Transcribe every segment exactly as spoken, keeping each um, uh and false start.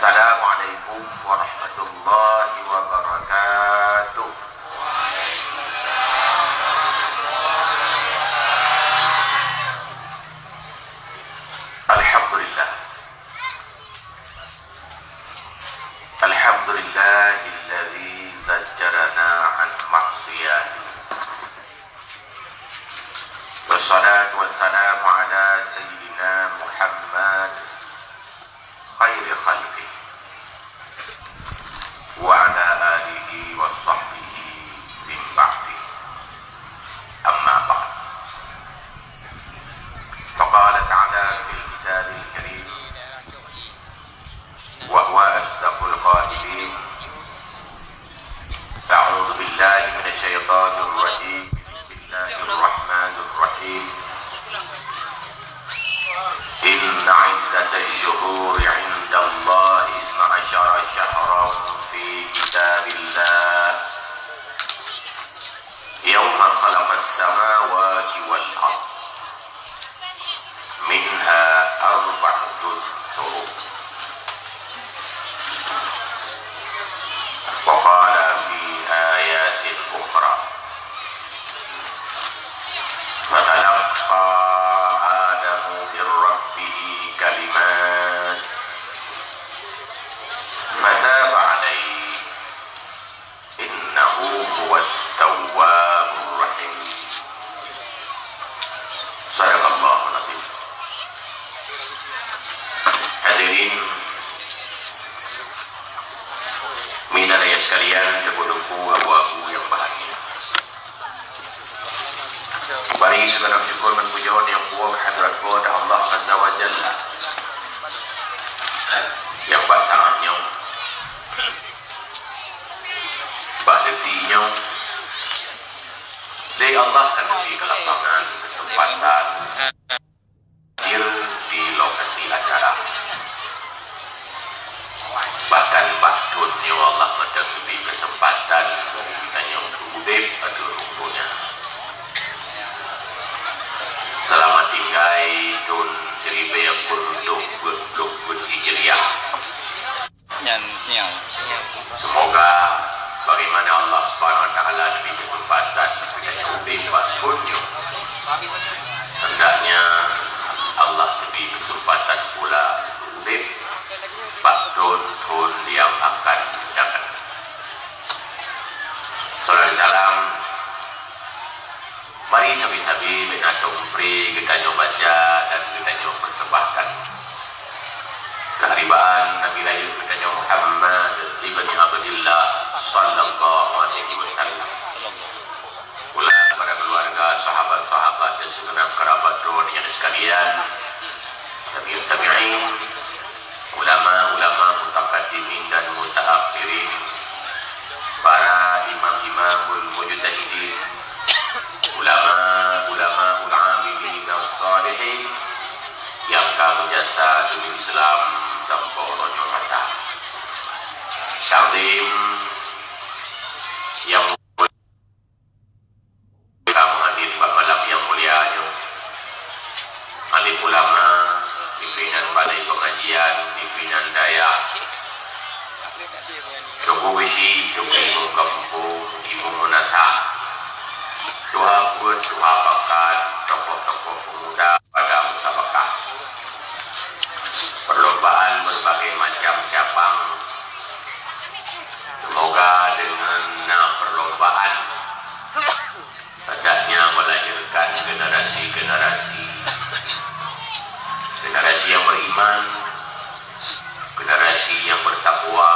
Assalamualaikum warahmatullahi wabarakatuh. Alhamdulillah. Alhamdulillahilladzi zajjarana an maksiyati. Wassalatu wassalamu ala sayyidina Muhammad khairi khalqih wa ala alihi wa sahbihi min ba'dih. Amma ba'd. Faqala ta'ala fil kitabil karim, wa huwa asdaqul qailin. A'udzu billahi minasy syaithanir rajim. Bismillahirrahmanirrahim. Inna 'iddatash syuhuri 'indallahi isna asyara syahran fi kitabillah. Yauma khalaqas samawati wal ard. Minha arba'atun hurum. Wa qala fi ayatin ukhra. Fatalaqqa Adamu min rabbihi kalimat. Fataba alaihi. Innahu huwat tawwabur rahim. Sadaqallahul azim. Hadirin, minang ayah sekalian, teungku-teungku, abu-abu yang bahagia. Bari sigohlom syukur ngon pujoe nyang puwoe keu hadrat Po teu Allah Azza wa Jalla. Nyang bak saat nyoe, bak detik nyoe, lé Allah ka neubri keulapangan, keuseumpatan hadir di lokasi acara. Bahkan bak thon nyoe Allah mantong neubri keuseumpatan bagi geutanyoe keu udeb ateueh rukon nyan. Seulamat tinggai thon siribèe peuet reutôh peuet ploh peuet Hijriah. Nyan sinyal. Semoga bagaimana Allah Subhanahu wa Taala neubri keuseumpatan geutanyoe udeb bak thon nyoe, hendaknya Allah neubri keuseumpatan pula udeb bak thon-thon nyang akan datang. Salam, salam. Mari sabe-sabe bèk na teupreh geutanyoe baca dan geutanyoe peursembahkan keuharibaan Nabi rayeuk geutanyoe Muhammad ibn Abdillah sallallahu alaihi wasallam. Pula kepada keluarga, sahabat-sahabat dan segenap kerabat droeneuh sekalian, tabi'ut tabi'in, ulama-ulama mutakaddimin dan mutaakhirin, para imam-imamul mujtahidin, ulama-ulama ul amilin dan salihin nyang ka meujasa demi Islam sampoe uroe nyoe masa. Takdim nyang ka meuhadir bak malam nyang mulia nyoe, alim ulama, pimpinan balai pengajian, pimpinan dayah, Teungku Geuchik, Teungku Imum Gampông, Imum Meunasah, tuha peuet, tuha pakat, tokoh-tokoh pemuda pada musabakah. Perlombaan berbagai macam cabang. Semoga dengan na perlombaan, hendaknya melahirkan generasi-generasi, generasi yang beriman, generasi yang bertakwa,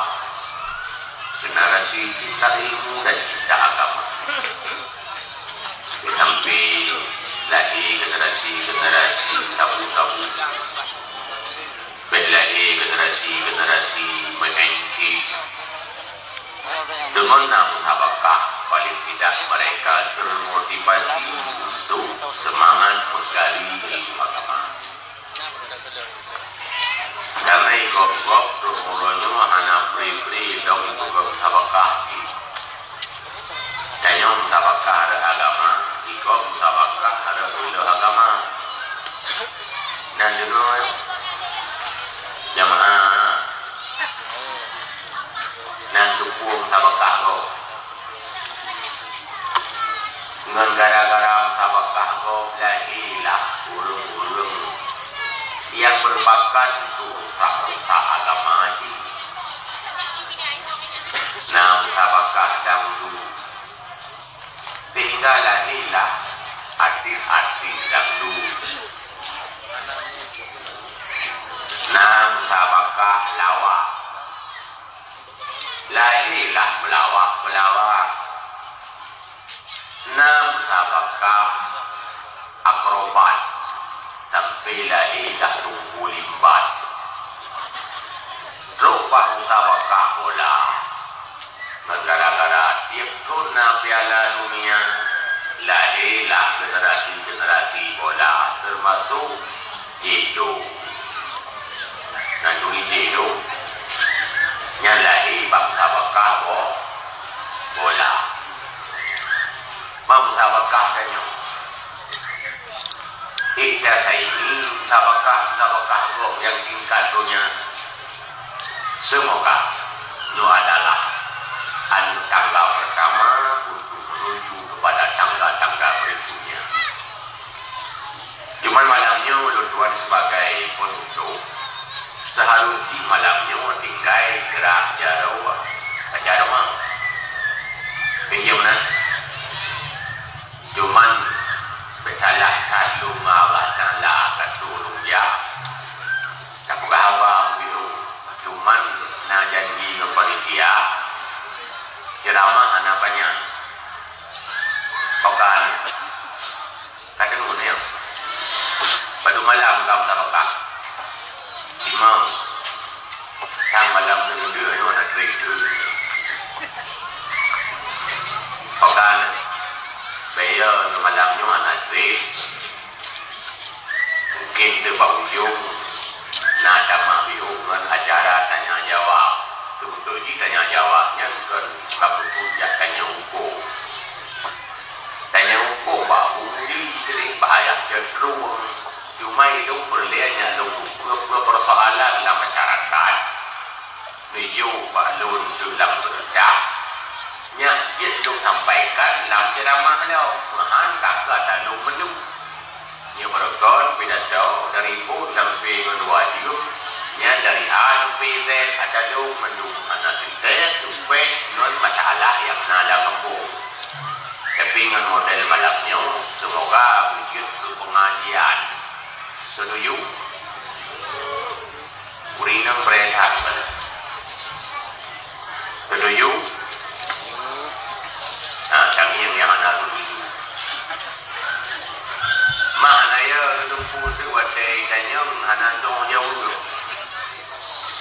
generasi cinta ilmu dan cinta agama. Sampai lahir generasi-generasi sabu-sabu. Bèk lahé generasi-generasi meu'en cit. Deungon na musabakah, paling tidak mereka termotivasi untuk semangat menggali ilmu agama. Karena gob-gob teumulon nyoe hana pri-pri lom ikot musabakah cit. Tanyoe musabakah rot agama, ikot musabakah rot ilmu agama. Dan deungon jamaah Nyang merupakan rusak-rusak agama jih. Na musabakah dangdut, sehingga lahé lah artis-artis dangdut. Na musabakah lawak, lahé lah peulawak-peulawak. Na musabakah akrobat, sampai lahé lah teungku limbat. Trok bak musabakah bola, ngon gara-gara tiep thon na Piala Dunia, lahé lah generasi-generasi bola, termasuk J J. Nyan turi J J. Nyan lahé bak musabakah bo-, bola. Bak musabakah tanyoe. Ék tasaingi musabakah-musabakah gob nyang tingkat donya. Seumoga nyoe adalah aneuk tangga pertama untuk menuju kepada tangga-tangga berikutnya. Cuman malam nyoe ulôn tuan sebagai penutup, seharusnya malam nyoe tinggai gerak jaroe acara mah. Pinjam nah. Cuman beusalah that lôn ngon Allah Taala ka tulông jak. Tapeugah haba beubiôh, cuman na janji ngon panitia, ceuramah hana panyang. Pakat. Ka deungoe nyoe. Padum malam ka meutabakah. Imam. Sang malam keudua nyoe hana trép. Pakat. Bèk yo malam nyoe hana trép. Mungkin teubak ujong na tamah bihôk ngon acara tanya jawab. Seubeutôi jih tanya jawab nyan kon ka beutôi jak tanya hukôm. Tanya hukôm bak budi jih, bak ayah cenderung. Cuma ilông peureulèe nyan lôn peue-peue peusoalan lam masyarakat. Neuyue bak lôn teuh lam seudeukah. Nyak jeuet lôn sampaikan lam ceuramah lôn, meuhan ka keu ata lôn meunung. Nyoe beureugon pidato dari phon sampoe ngon dua jeuem, nyan dari A sampoe Z, ata lôn meunung hana teuntèe teupèh ngon masalah nyang na lam gampông. Tapi ngon model malam nyoe, seumoga beujeuet keu peungajian. Seutuju? Ureueng inong beureukat. Seutuju? Nah, tangieng nyang hana seutuju. Mak na ya, seutuju watèe tanyong hana tong jaweueb.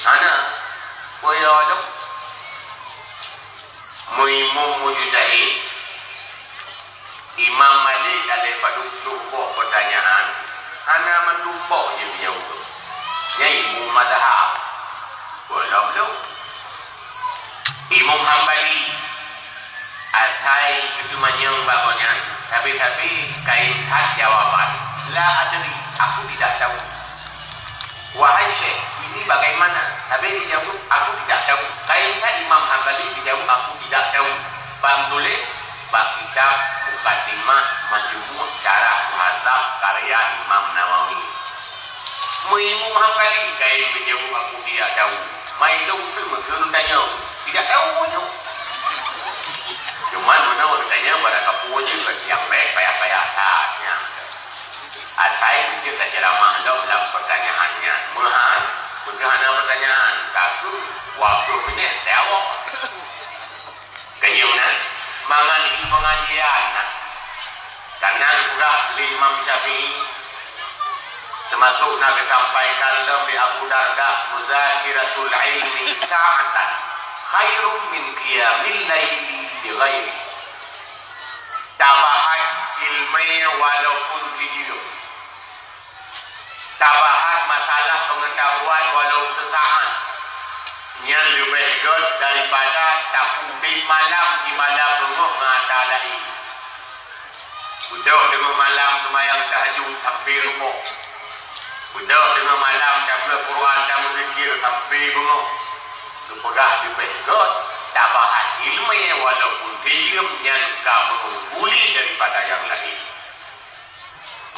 Hana. Peue ya lom? Meuimum mujtahid, Imam Malik alèh padub ploh boh peutanyaan, hana mandum boh jeuet jaweueb. Nyan imum mazhab. Gohlom lom. Imum Hambali, asai geuteumanyong bak gobnyan, sabe-sabe kayém that jawaban, "La adri, aku tidak tahu." "Wahai Syekh, ini bagaimana?" Sabe jijaweueb, "Aku tidak tahu." Kayém that Imam Hambali jijaweueb, "Aku tidak tahu." Ban tuléh bak kitab Mukaddimah Majmu' Syarah Muhadzab karya Imam Nawawi. Meuimum Hambali kayém geujaweueb, "Aku tidak tahu." Mai lôn teuk meuteun tanyong, "Tidak tahu nyoe." Cuman meunoe tanyong, barang kapeue jih nyang bèk payah-payah that nyan. Asai beujeuet taceuramah lom lam peutanyaan nyan. Meuhan, peue hana peutanyaan, ka keuh dua ploh minèt teuawök. Keunyoe na, mangat di pengajian na. Karena geupeugah lé Imam Syafi'i, teumasok na geusampaikan lom lé Abu Darda, "Muzakiratul ilmi sa'atan khairun min qiyamil laili li ghairihi." Tabahas ileumèe walaupun sijeuem. Tabahas masalah peungetahuan walau seusaat, nyan leubeh gèt daripada tapeudeb malam di malam beungoh ngon ata laén. Beudôh teungoh malam seumayang tahajud sampoe rumoh. Beudôh teungoh malam tabaca Quran, tameudzikir sampoe beungoh. Geupeugah leubeh gèt tabahas ileumèe walaupun sijeuem, nyan ka meuungguli daripada nyang laén.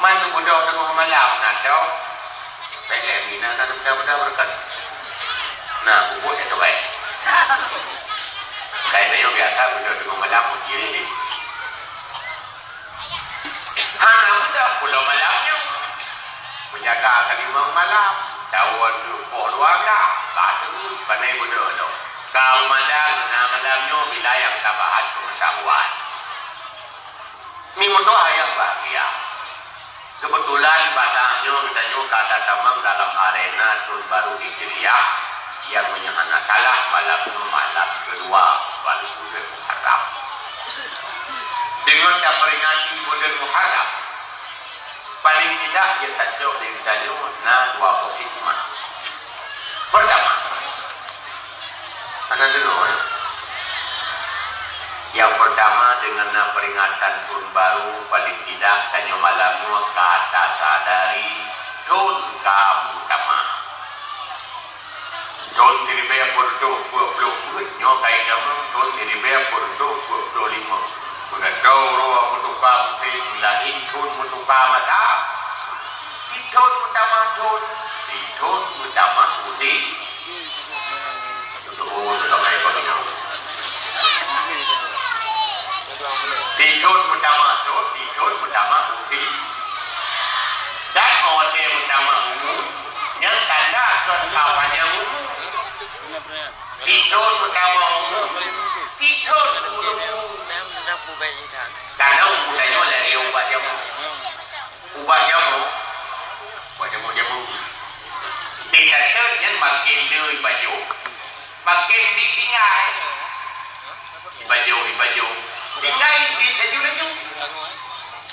Man beudôh teungoh malam na tôh, pèh lé Nah, nah, mudah-mudahan berkat. Nah, bubuk ya, tuan. Kain nyoe biasa, bila tengah malam, uji ni. Hana mudah pulo malam nyoe. Menjaga ka limong malam, daun poh dua belas, batu, pandai beudôh lom. Ka meumandang na malam nyoe bila nyang ka bahas peungetahuan. Meutuah nyang bahgia. Keubeutulan bak nyoe geutanyoe ka tatamong dalam arena thon barô Hijriah, nyang meunyoe hana salah malam nyoe malam keudua bak buleuen Muharram. Deungon taperingati buleuen Muharram, paléng tidak nyang tacok lé geutanyoe na dua boh hikmah. Peurtama, hana deungoe, eh? Nyang peurtama, deungon na peuringatan thon barô, paléng tidak tanyoe malam nyoe ka tasadari thon ka meutamah. Thon siribèe peuet reutôh dua ploh peuet nyoe ka itamong thon siribèe peuet reutôh dua ploh limong. Meugadôh uroe meutuka musém, laén thon meutuka masa. Sithon meutamah thon, sithon meutamah usie. Tutoe sebagai peungieng. Sithon meutamah thon, sithon meutamah usie. Dan watèe meutamah umu, nyan tanda kon ka panyang umu. Sithon meutamah umu, sithon umu. Karena umu tanyoe lagèe ubat jameun. Ubat jameun, ubat jameun-jameun. Dicatat nyan makin le ipajoh, makin ditinggai. Ipajoh, ipajoh. Tinggai di laju-laju.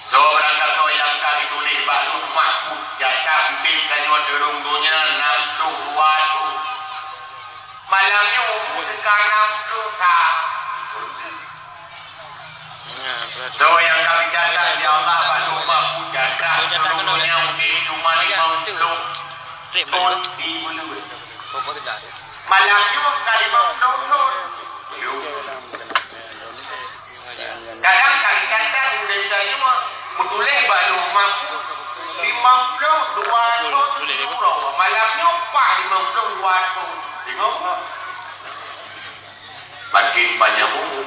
Soe barang kasoe nyang ka geutuléh bak Lauh Mahfuz, jatah udép tanyoe di rhueng donya nam ploh dua thon. Malam nyoe umu teuka nam ploh sa. Soe nyang ka geucatat lé Allah bak Lauh Mahfuz, jatah di rhueng donya udép cuma limong ploh thon di buleuen. Malam nyoe ka limong ploh thon. Kadang ka geucatat udép tanyoe meutuléh bak Lauh Mahfuz limong ploh dua thon di uroe. Malam nyoe paih limong ploh dua thon. Deungoe. Makin panyang umu,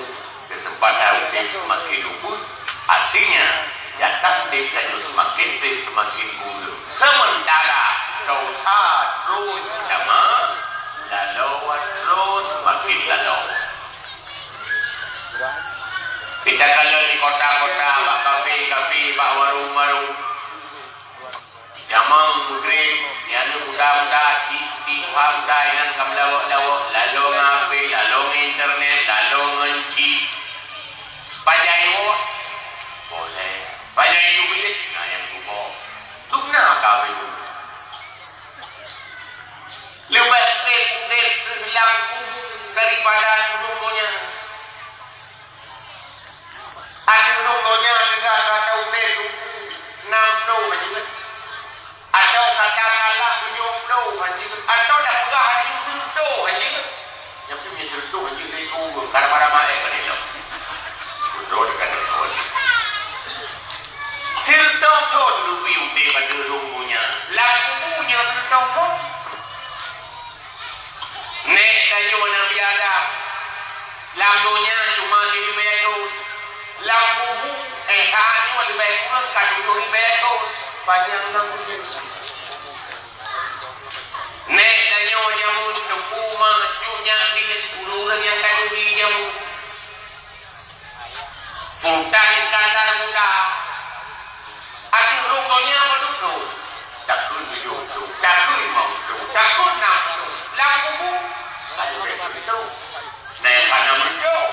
keuseumpatan udép seumaken ubeut. Artinya, jatah udép tanyoe seumaken trép seumaken buleuen. Seumeuntara dosa troh meutamah, laloe troh seumaken laloe. Kita kalon di kota-kota, bak kafe-kafe, bak warong-warong. Jameun Maghrib, nyan muda-muda, di, di tuha muda inan ka meulawok-lawok, laloe ngon H P, laloe ngon internet, laloe ngon chip. Pajan iwoe? Boleh. Pajan iduek? Na nyang tuboh. Dum na ka beuyueng. Leubeh trép udép lam kubu daripada di rhueng donya. Ateueh rhueng donya teuga gata udép nam ploh hajeuet, atawa gata kalah tujoh ploh hajeuet, atawa tapeugah hajeuet seureutôh hajeuet. Nyan pih meunyoe seureutôh hajeuet lé ureueng, ka ramai-ramai eh, padum lom. Beutôi ka teupeue. Seureutôh thon leubeh udép ateueh rhueng donya. Lam kubu nyoe seureutôh thon. Nèk tanyoe Nabi Adam, lam donya cuma siribèe thon, lam kubu, eh, ka nyoe leubeh kureueng ka tujoh ribèe thon, panyang lam kubu. Nèk tanyoe jameun Teungku Ma Cut Nyak Dien, ureueng nyang ka turi jameun. Sultan Iskandar Muda. Ateueh rhueng donya padum thon? Takheun tujoh ploh, takheun limong ploh, takheun nam ploh. Lam kubu? Ka leubeh sireutôh. Nèk hana meureutôh.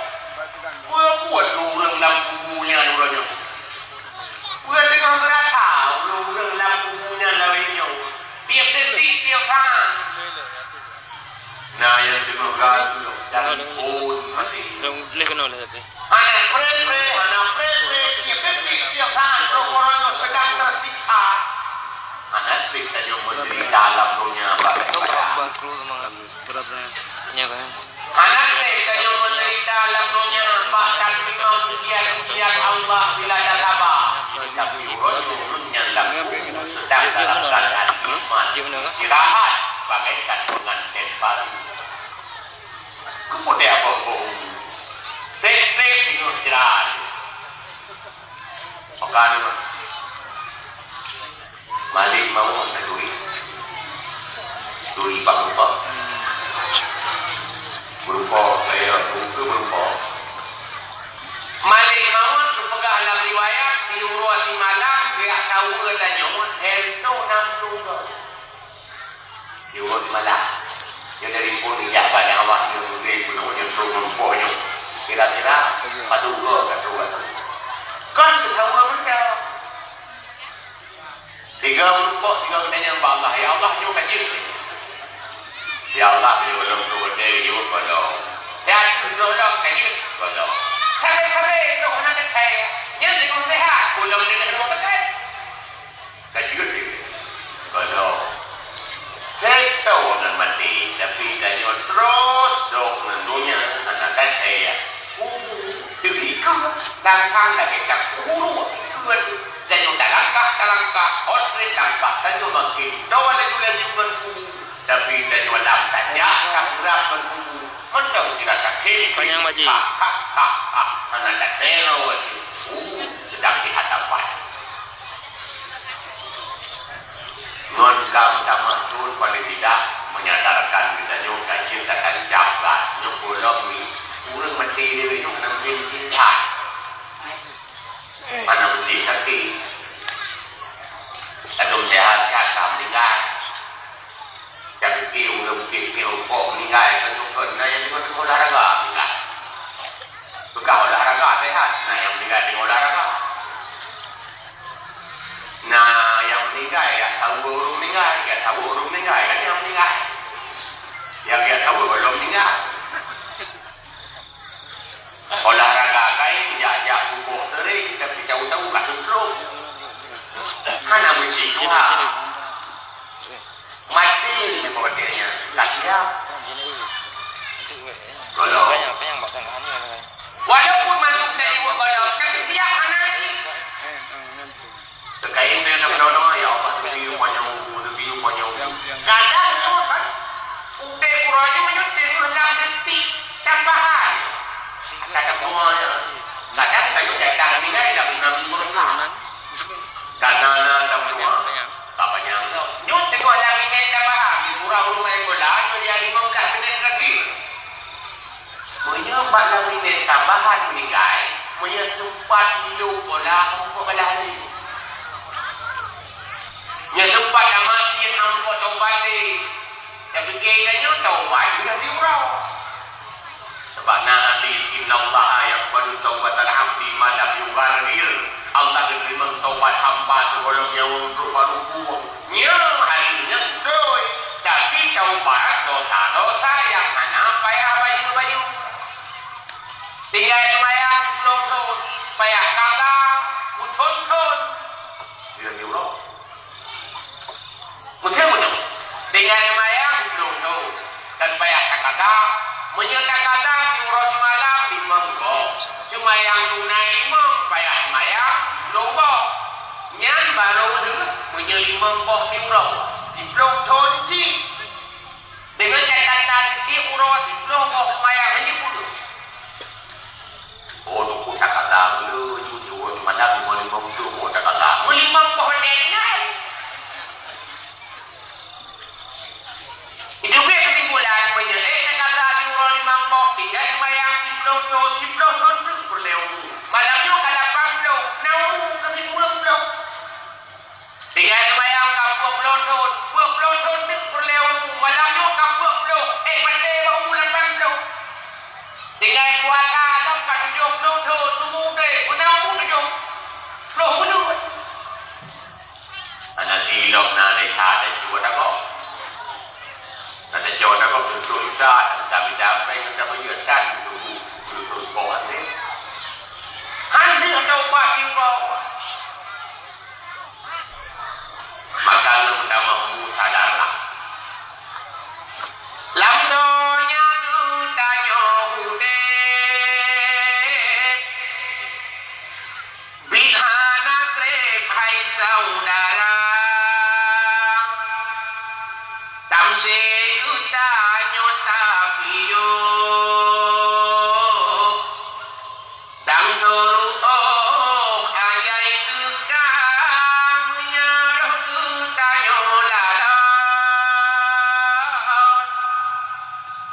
Peue buet ureueng lam kubu nyan uroe nyoe? Peue teungoh geurasa ureueng-ureueng lam kubu nyan lawét nyoe? Tiep detik, tiep saat. Na nyang teungoh gaséh dan phôn maté. Lôn leh keunoe leh tapi. Hana pré-pré, hana pré-pré, tiep detik, tiep saat, roh-roh nyoe sedang tersiksa. Hana trép tanyoe menderita lam donya bak daripada. Nya kan. Hana trép tanyoe menderita lam donya bak dan memang ujian-ujian Allah bila dah sabar. Tapi uroe nyoe ulôn nyan lam kubu sedang dalam keadaan nikmat. Istirahat bagaikan pengantin baru. Kemudian boh-boh. Tek-tek tengok istirahat. Maka ni mah. Malik mawon taduri. Duri bak rupa. Berupa saya buku berupa. Malik mawon geupeugah lam riwayat, di uroe simalam geujak saweue tanyoe, hèn toh nam tunggal. Di uroe simalam. Nyoe dari phon ijak bak nyan awak nyoe, nyoe, nyoe, nyoe, nyoe, nyoe, nyoe. Kira-kira, padum goe ka troh ateueh. Kon geusaweue mantong. Tiga meureumpok, tiga geutanyong bak Allah, "Ya Allah, nyoe ka jeuet." "Ya Allah, nyoe lom tu udeb, nyoe golom." "Ya Allah, nyoe lom ka jeuet." "Golom." "Sabe-sabe, nyoe hana teukai. Nyan lagèe sehat, golom nyoe hana teukai." "Ka jeuet, jeuet." "Golom." Seutoe ngon maté, tapi tanyoe troh dong ngon donya, hana teukai. Kubu, teuikot, tangkang lagèe ka kubu, ikot. Tanyoe talangkah, talangkah, ot trép langkah, tanyoe makin toe laju-laju ngon kubu. Tapi tanyoe lam tajak, tapeurang ngon kubu. Mantong sira takhém. Panyang, Pak Ji. Ha, ha, ha, ha. Hana tatero, Ji. Kubu sedang di hadapan. Ngon gam tamah thon paling tidak menyadarkan geutanyoe ka jeuet takan jaga nyoe golom ni ureueng maté lé nyoe hana mungken cinta. Hana mungken sakét. Ladôm sehat-sehat ka meuninggai. Tapi pi ureueng pih pih rukok meuninggai ka nyoe kon na nyang deungon olahraga meuninggai. Beukah olahraga sehat, na nyang meuninggai deungon olahraga. Na nyang meuninggai, ya saweue ureueng meuninggai, ya saweue ureueng meuninggai, kan nyang meuninggai. Nyang ya saweue gohlom meuninggai. Olahraga kai, jak-jak suboh sering, tapi tahu-tahu ka seutrok. Hana meucit dua. Mati ni peureuté nyan, ka siap. Golom. Walaupun mandum dari buet golom, tapi siap hana lagi. Teukaén dengan nama doa, ya Allah, teubiu panyang ubu, teubiu panyang ubu. Kadang tu kan, udeb uroe nyoe nyoe teurimong lam detik tambahan. Kata doa, ya. Kadang kayu datang ni kan, dah guna minggu. Karena na tamua, ka panyang. Nyoe teungoh lam minèt tambahan, di surah ureueng main bola, nyoe di limong blah minèt lagi. Meunyoe bak lam minèt tambahan meuninggai, meunyoe seumpat hidup bola, hana balah lé. Nyoe seumpat lam masjid, hana taubat lé. Tapike geutanyoe taubat juga diuroe. Sabab na hadis, "Innallaha yaqbalu taubatal abdi ma lam yugharghir." Allah geuteurimong taubat hamba sigohlom nyawöng trok bak rumpung. Nyoe hari nyan beutôi, tapi taubat dosa-dosa nyang hana payah bayeue-bayeue. Tinggai seumayang siplôh thôn, payah kaza beuthôn-thôn. Dia diuroe. Meuteumé meunan, dengan seumayang siplôh thôn, dan payah takaza, meunyoe takaza siuroe simalam limong goe, seumayang tunai limong payah seumayang siplôh goe. Nyan barô lheueh meunyoe limong boh siuroe, siplôh thôn cit. Deungon catatan tiep uroe siplôh boh seumayang hana jipeuduek. Oh, teungku takaza meuleu, jeuet siuroe simalam limong limong ploh boh takaza. Meulimong boh dek nyan. Itu pih keusimpulan, meunyoe ék takaza siuroe limong boh, tinggai seumayang siplôh thôn, siplôh thôn treuk peureulèe umu. Malam nyoe ka lapan ploh, na umu keu sikureueng ploh. Tinggai seumayang ka peuet ploh thôn, peuet ploh thôn teuk peureulèe umu, malam nyoe ka peuet ploh, éh, maté bak umu lapan ploh. Tinggai puasa lom ka tujoh ploh thôn, umu udeb, meunan umu tujoh ploh buleuen. Hana silop na desya tacok dagoe. Na tacok dagoe tujoh juta, juta bida pèng, juta bayeue tan tujoh ploh thôn. Hana taubat ibadah. Maka lôn tamong sadarlah. Lam donya geutanyoe udeb, bit hana trép hai saudara. Seujuta nyoe tapiôh, dan teuruôh ajai teuka meunyoe roh geutanyoe lalan.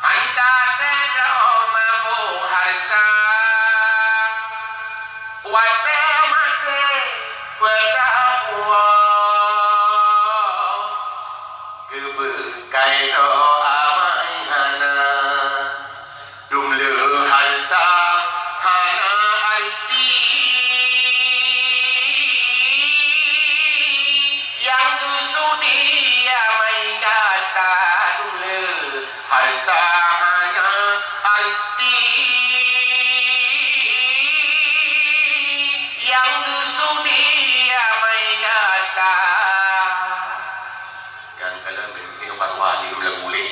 Hana teuka mabôk hareuta, watèe maté peugah puwoe. Geubeukai droe amai hana, dum le hareuta hana arti. Nyang geusudi amai gata, dum le hareuta hana arti. Nyang geusudi amai gata. Nyan kalon meunyoe baru ahli lagu lé.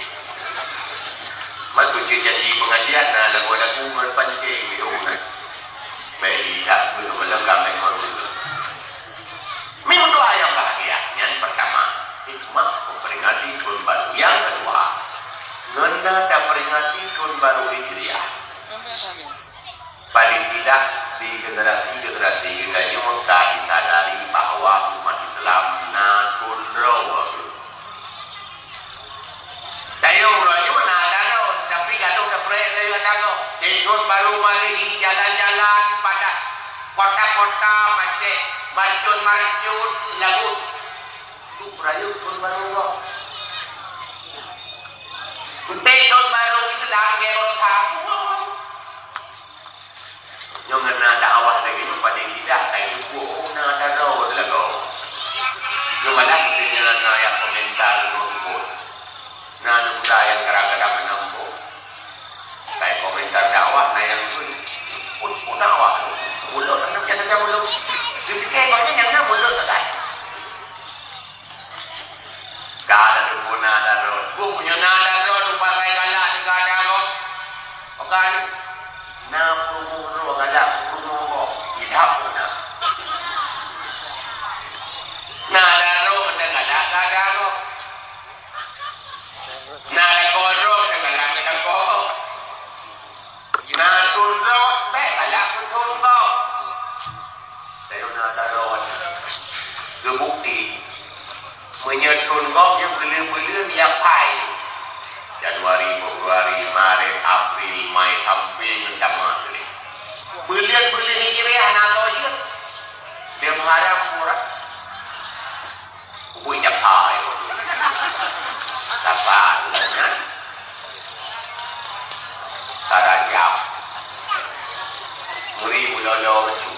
Mat tujuan janji pengajian na lagu-lagu ngon pancing di rumah. Baik, tidak, belum, belum, kami baru. Mi meutuah nyang bahagia, nyan pertama, hikmah memperingati tahun baru. Yang kedua, ngon na taperingati tahun baru Hijriah. Paling tidak di generasi-generasi geutanyoe ka disadari bahwa umat Islam na thon droe. Tanyoe uroe nyoe na ata droe, tapi gadôh tapreh lé ata droe. Di thon barô Masehi jalan-jalan padat, kota-kota macet, bacut-marcut lagut. Tu peurayeuk thon barô nyoe. Enteuk thon barô Islam, gèt beurasa. Nyoe ngon na dakwah lagèe nyoe padum lidah, tai teupeu, oh, na daroe lagoe. Nyoe malah geutanyoe na nyang komentar ngon buet. Na muda nyang kadang-kadang meunan buet. Tai komentar dakwah na nyang pun, pun, pun dakwah. Mulut aneuk nyang tajam mulut. Geupike gobnyan nyang na mulut sagai. Ka laju puna daroe. Peue meunyoe na daroe, pasai galak teuka daroe. Maka na peurumoh droe galak, peurumoh gob. Idap puna. Na daroe, meunan galak ka daroe. Na lakoe droe, meunan galak ka lakoe. Na thon gob, bèk galak keu thon gob. Tayue na daroe. Geubukti, meunyoe thon gob nyan buleuen-buleuen nyang pai. Januari, Februari, Maret, April, Mai, sampoe ngon Tamat. Buleuen-buleuen Hijriah na soe jeuet. Dia meuharap murah. Ubui nyang hai. Sapa nyan? Karajap. Muri mulolo bacut.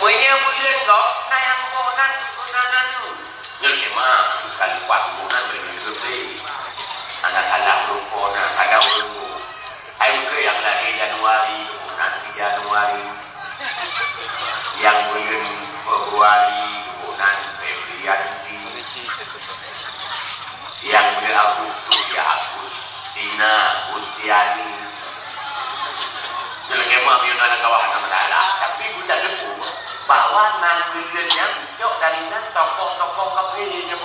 Meunyoe buleuen gob, na nyang gob nan, gob nan, nan. Nyoe memang bukan lupa hubungan dengan lebih. Anak salah rupa na, kadang ureueng. Hai meunyoe nyang lahé Januari, geuboh nan di Januari. Nyang buleuen Februari, geuboh nan Febrianti. Nyang buleuen Agustus, ya Agustina, Agustiani. Nyoe lagèe meuh, meunyoe na lam kawah na masalah. Tapi buta teupeu bahwa nan buleuen nyan icok dari nan tokoh-tokoh kafé nyan.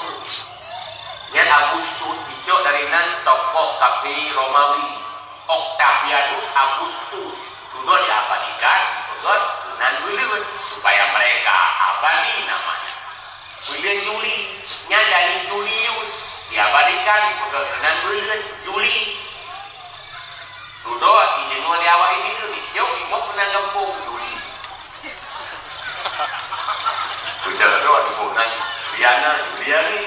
Nyan Agustus icok dari nan tokoh kafé Romawi. Octavianus Augustus, dudoe diabadikan, dipeugöt nan buleuen, supaya mereka abadi namanya. Buleuen Juli, nyan dari Julius, diabadikan, dipeugöt nan buleuen Juli. Dudoe, dideungoe lé awak Indonesia, icok iboh keunan gampông Juli. Sudah tu, iboh nan Juliana, Juliani.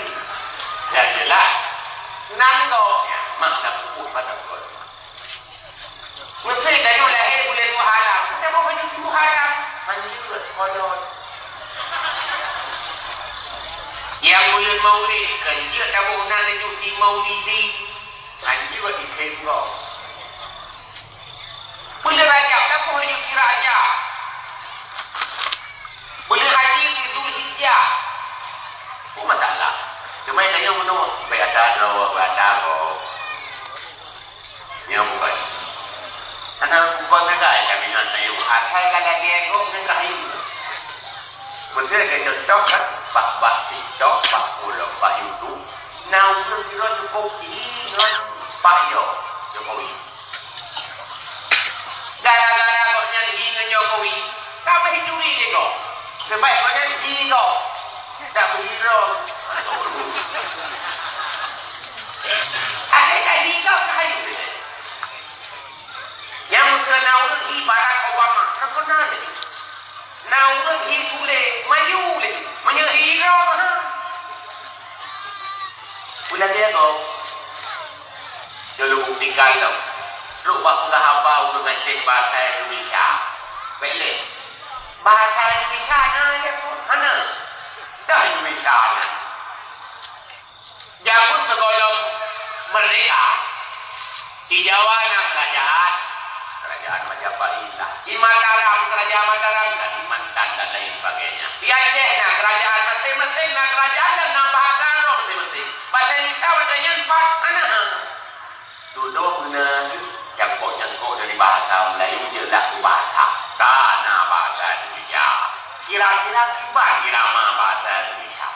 Yang jelas, nan gob nyan, mak dah pupuk pada gob. Meusé tanyoe lahé buleuen Muharram, tanyoe baju si Muharram, hanjeuet kodon. Nyang buleuen Maulid, hanjeuet taboh nan laju si Maulidi, hanjeuet ikhém gob. Buleuen Rajab, taboh laju si Rajab. Buleuen haji si Zulhijjah. Oh, masalah. Cuma tanyoe meunoe, bèk ata droe, bèk ata gob. Nyoe bukan. Karena bukan negara kami nak tahu. Asai ka lagèe gob ngon rahayu. Beutôi ka contoh kan? Bak, bak TikTok, bak follow, bak YouTube. Na ureueng sidroe cukôp hi ngon Pak Yo, Jokowi. Gara-gara gobnyan hi ngon Jokowi, ka meuhiduri lé gob. Leubeh gobnyan hi gob, dak meuhidroe. Akhé ka hi gob, ka hayeu lé. Nyang meukeuna ureueng hi Barack Obama, na keunan lé. Na ureueng hi Sule, maju lé. Meunyoe hi droe, ha. Ulôn dia ko. Dulu buktikan lom. Trok bak peugah haba ureueng Aceh bahasa Indonesia. Bèk lé. Bahasa Indonesia na dia ko. Hana. Dah Indonesia na. Jameun sigohlom meurdeka, di Jawa na keurajaan, keurajaan Majapahit lah. Di Mataram, keurajaan Mataram, dan di Mantan dan lain sebagainya. Di Aceh na keurajaan, maséng-maséng na keurajaan dan na bahasa droe maséng-maséng. Bahasa Indonesia watèe nyan pat hana. Dudoe meunan nyangkok-nyangkok dari bahasa Melayu, jeulaih bahasa. Ka na bahasa Indonesia. Kira-kira kiban irama bahasa Indonesia.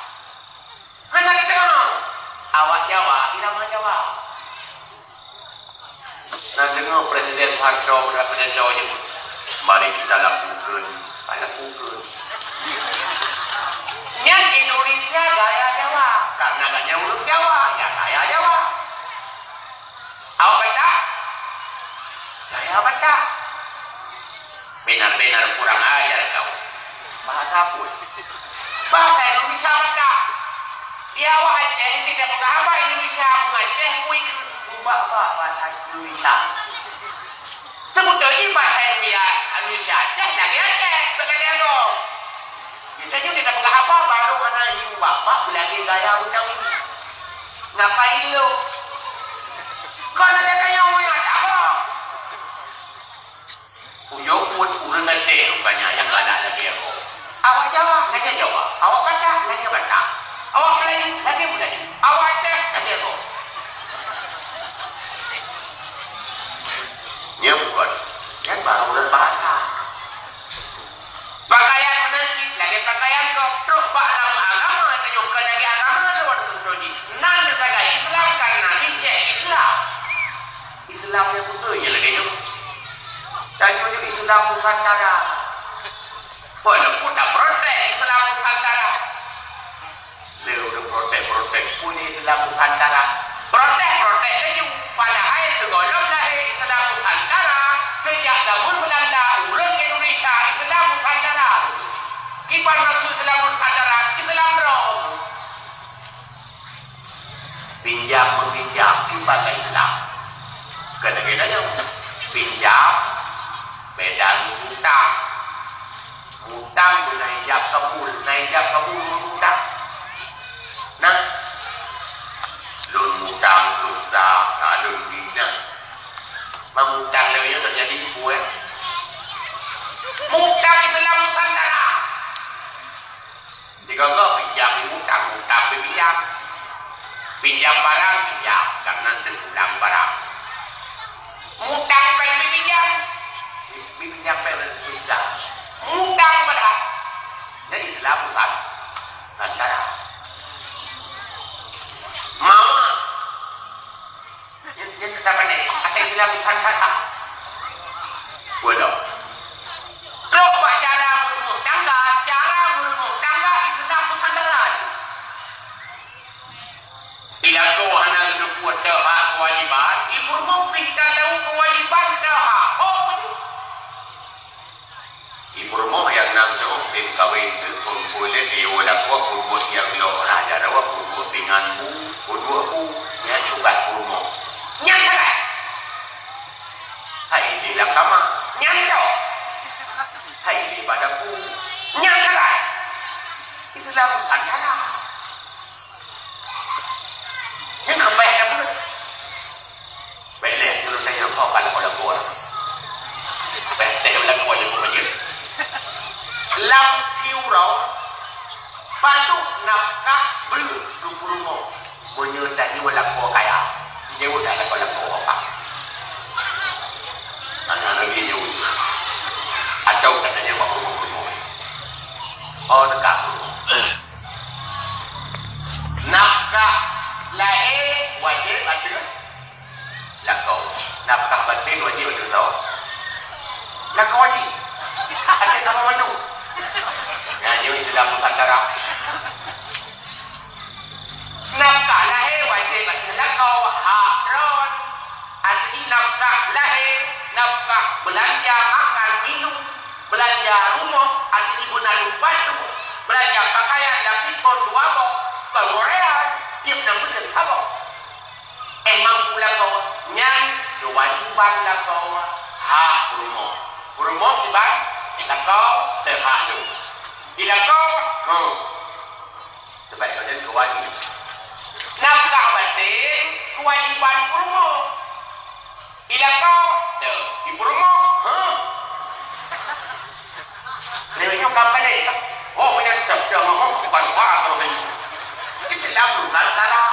Hana geudeungoe. Awak Jawa, irama Jawa. Na deungoe Presiden Soeharto, Presiden Jawa nyeubut, "Mari kita lakukan, lakukan." Nyan Indonesia gaya Jawa, karena gobnyan ureueng Jawa, ya gaya Jawa. Awak Batak, gaya Batak. Benar-benar kurang ajar kau. Bahasa apa? Bahasa Indonesia Batak. Di awak Aceh, kita peugah haba Indonesia, ureueng Aceh, kui, ubak-ubak bahasa Indonesia. Sebetul jih bahasa Indonesia, Indonesia Aceh lagèe Aceh, bukan lagèe Agong. Kita nyoe kita peugah haba, baru hana ibu bapak, lagèe gaya Betawi. Ngapain lo? Kau nak kaya orang tak apa? Ujoe buet ureueng Aceh rupanya nyang galak lagèe Agong. Awak Jawa lagèe Jawa, awak Batak lagèe Batak, awak Melayu lagèe Melayu, awak Aceh lagèe Agong. Nyan bukan, nyan baru ureueng bahasa. Pakaian meunan cit lagèe pakaian gob, trok bak lam agama tanyoe kon lagèe agama luwa teuntôi jih. Nan teusagai Islam karena jih Islam. Islam nyang beutôi nyang lagèe nyoe. Tanyoe nyoe Islam Nusantara. Walaupun taprotes Islam Nusantara. Lé ureueng protes-protes, peue Islam Nusantara. Protes-protes laju, padahai sigohlom lahé Islam Nusantara, seujak zaman Belanda, ureueng Indonesia Islam Nusantara. Kiban maksud Islam Nusantara, Islam droe. Pinjam meupinjam, kiban Islam. Keuneuk geutanyoe, pinjam, beda ngon utang. Mutang na ijab kabul, na ijab kabul mutang. Nah, lôn mutang dosa, ka lôn bina. Meumutang lagèe nyoe teujadi peue, eh? Mutang Islam Nusantara. Sigoe-goe pinjam mutang, mutang pinjam. Pinjam barang, pinjam, karena teugulang barang. Mutang péng, pinjam. Pinjam péng, pinjam. Mutang barang. Jadi Islam bukan antara. Mawah. Nyan, nyan teutab aneuk, até Islam Nusantara. Wallah. Trok bak cara meurumoh tangga, cara meurumoh tangga Islam Nusantara. Ilakoe hana geuteupeue teuhak keuwajiban, ipeurumoh pih tan tau keuwajiban teuhak. Ho, Ibu rumoh nyang nam nyoe tem kawén teuk phôn-phôn lé geuyue lakoe peubuet nyang lôn raja dawa peubuet pingan bu, peuduek bu, nyan tugaih ibu rumoh. Nyan sagai. Hai di lam kama, nyan tok. Hai di bak dapu, nyan sagai. Islam antara. Nyan keubai na buleuen. Bèk lé, ulôn tanyong, ho ka lakoe-lakoe? Bèk teuh lakoe jeuet keu rayeuk. Lam siuroe, padub nafkah breueh keu peurumoh meunyoe tanyoe lakoe kaya? Jaweueb dak lakoe-lakoe ho ka? Hana lagèe nyoe. Atau ka tanyong bak peurumoh-peurumoh? Oh, teuka peurumoh. Nafkah Bantu beulanja pakaian lam pithon dua boh, keu Korea, tiep nam buleuen saboh. Eh, mampu lakoe, nyan keuwajiban lakoe hak peurumoh. Peurumoh kiban lakoe teuhak lôn. Di lakoe, hmm. Sebab nyan keuwajiban. Nafkah baten keuwajiban peurumoh. Ilako, teu, di peurumoh, huh? Lewat nyoe ka balik. Oh, meunyo teu, teu, oh, ban wa terus ini. Itu dalam Nusantara.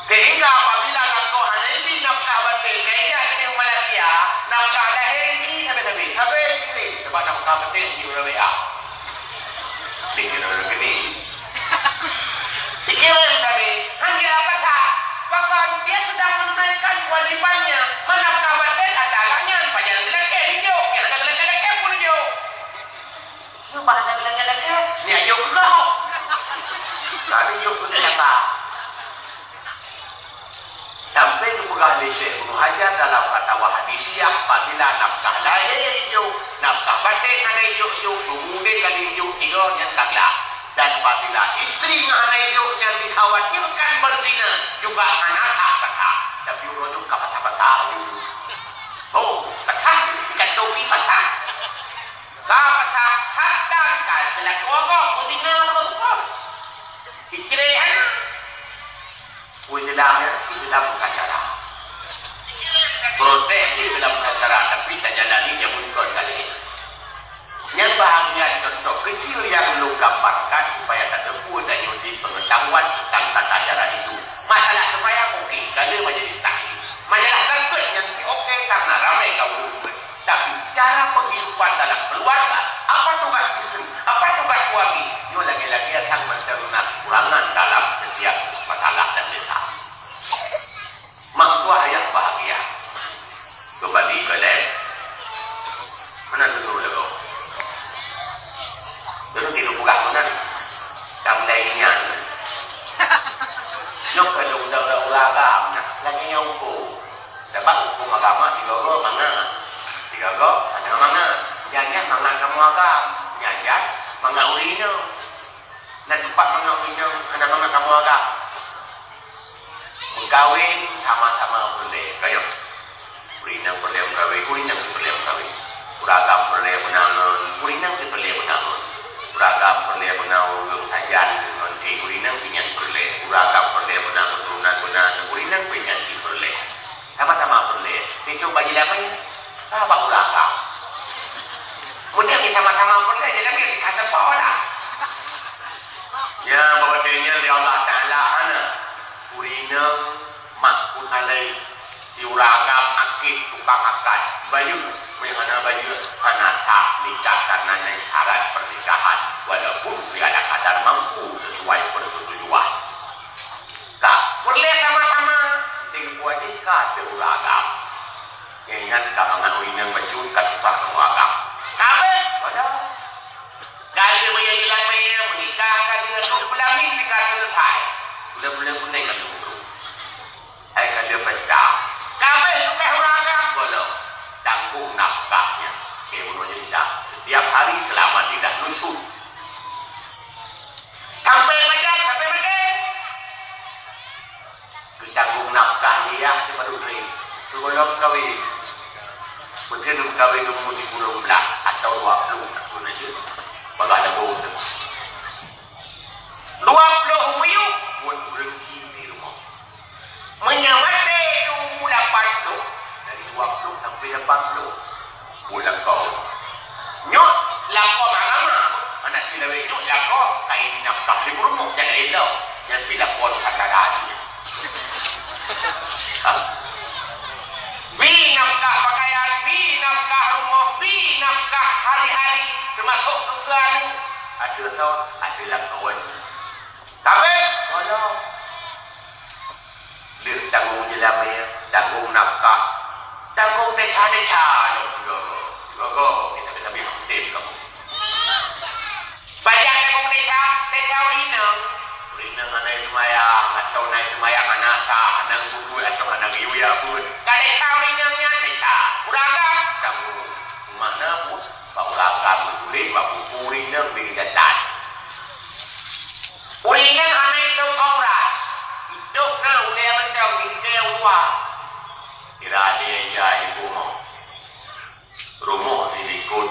Sehingga apabila lakoe hana ibi nafkah batin, dan ingat keuneuk Malaysia, nafkah lahé ibi sabe-sabe. Sabe kirim, sebab nafkah batin di ureueng W A. Di ureueng keuning. Dikirim tadi, hana apa sah. Bahkan dia sedang menunaikan kewajibannya, menafkah batin ata agak nyan, pajan geulakée dijok, nyang hana geulakée-lakée pun dijok. Nyoe bah hana geulakée-lakée, nyak jok keu gob. Ka dijok keu siapa? Sampai geupeugah lé Syekh Ibnu Hajar dalam Fatwa Hadisiyah, apabila nafkah lahé ijok, nafkah batin hana ijok-jok, seumudé kali ijok tiga nyan ka glak. Dan apabila istri nyang hana ijok nyan dikhawatirkan berzina, juga hana sah kata. Tapi uroe nyoe ka patah-patah laju. Oh, patah, ikan topi patah. Ka patah, patah, ka teulaku gob, beuzina terus. Istri hana. Islam nyan, Islam bukan cara. Protes Islam bukan cara, tapi tajalani jameun kon kali nyan. Nyan bahagian contoh kecil nyang lôn gambarkan supaya tateupeue dan nyoe jeuet peungetahuan tentang tata cara hidup. Masalah seumayang oke, ka lheueh majelis taklim. Masalah zakeuet nyan oke karena ramé ka ureueng. Tapi, cara penghidupan dalam keluarga, apa tugas istri, apa tugas suami, nyoe lagèe-lagèe sang meuteuruna kekurangan dalam setiap masalah dan desa. Mak tuah ayah bahagia. Kembali ke lem. Mana dulu lagu? Dulu tidur pegang mana? Kamu dah ingat. Nyoe keu undang-undang agama, lagèe nyoe huköm. Sabab huköm agama sigoe-goe mangat. Sigoe-goe hana mangat. Nyan-nyan mangat kamoe agam. Nyan-nyan mangat ureueng inong. Na teumpat mangat ureueng inong, hana mangat kamoe agam. Meukawen sama-sama peureulèe. Kayém. Ureueng inong peureulèe meukawen, ureueng inong peureulèe meukawen. Ureueng agam peureulèe beuna ngon, ureueng inong peureulèe beuna ngon. Ureueng agam peureulèe beuna ureueng sajan ngon, eh, ureueng inong pih nyan peureulèe. Ureueng agam peureulèe beuna keuturonan beuna ngon, ureueng inong pih nyan peureulèe. Sama-sama peureulèe. Teuntèe bak jeulamé, ka bak ureueng agam. Meunyoe sama-sama peureulèe, jeulamé ka teupoh lah. Nyan bahwa nyan lé Allah Taala hana. Ureueng inong makfun alaih. Di ureueng agam akid tukang akad. Bayeue, meunyoe hana bayeue, hana sah nikah karena nyan syarat pernikahan. Walaupun dia ada kadar mampu sesuai persetujuan. Ka peureulèe sama-sama, di buah jih ka teu ureueng agam. Ingat ka mangat ureueng inong bacut ka susah teu ureueng agam. Kabeh, wadah. Kali meunyoe jeulamé meunikah ka deungon dua peulaming ka selesai. Buleuen-buleuen peureulèe ka lheueh uroe. Hai ka lheueh pesta. Kabeh tugaih ureueng agam, gohlom. Tanggung nafkahnya. Oke, bunoe cerita. Setiap hari selama tidak nusyuz. Sampai pajan, sampai maté. Geutanggung nafkah lé yah sibaru tré. Sigohlom kawen. Mungkin kawen umur sikureueng blah atau dua puluh tahun aja. Bagah lagu tu. Dua puluh miyueb buet ureueng cit di rumoh. Meunyoe maté di umu lapan ploh, dari dua ploh sampai lapan ploh, buet lakoe. Nyoe lakoe agama, aneuk silawét nyoe lakoe, ka isi nafkah lé peurumoh, jadi elok. Nyan pi lakoe nusantara nyan. Ha? Bi nafkah pakaian, bi nafkah rumoh, bi nafkah hari-hari, teumasok keu aneuk. Adoe soe, adoe lakoe. Tapi, walau lheueh tanggong jeulamé, tanggong nafkah, tanggong desya-desya lom sigoe-goe. Sigoe-goe, kita bisa ambil hak tem kamu. Bajang tanggong desya, desya ureueng inong. Ureueng inong hana seumayang, atau na seumayang hana sah, hana geupeubuet, atau hana geuyue buet. Ka desya ureueng inong nyan desya. Ureueng agam, tanggong. Makna buet. Bak ureueng agam geutuléh bak buku, ureueng inong bri geucatat. Ureueng inong hana itôb aurat. Itôb na ulèe mantong, tingkèe u luwa. Kira até jai ibu mo. Rumoh di likot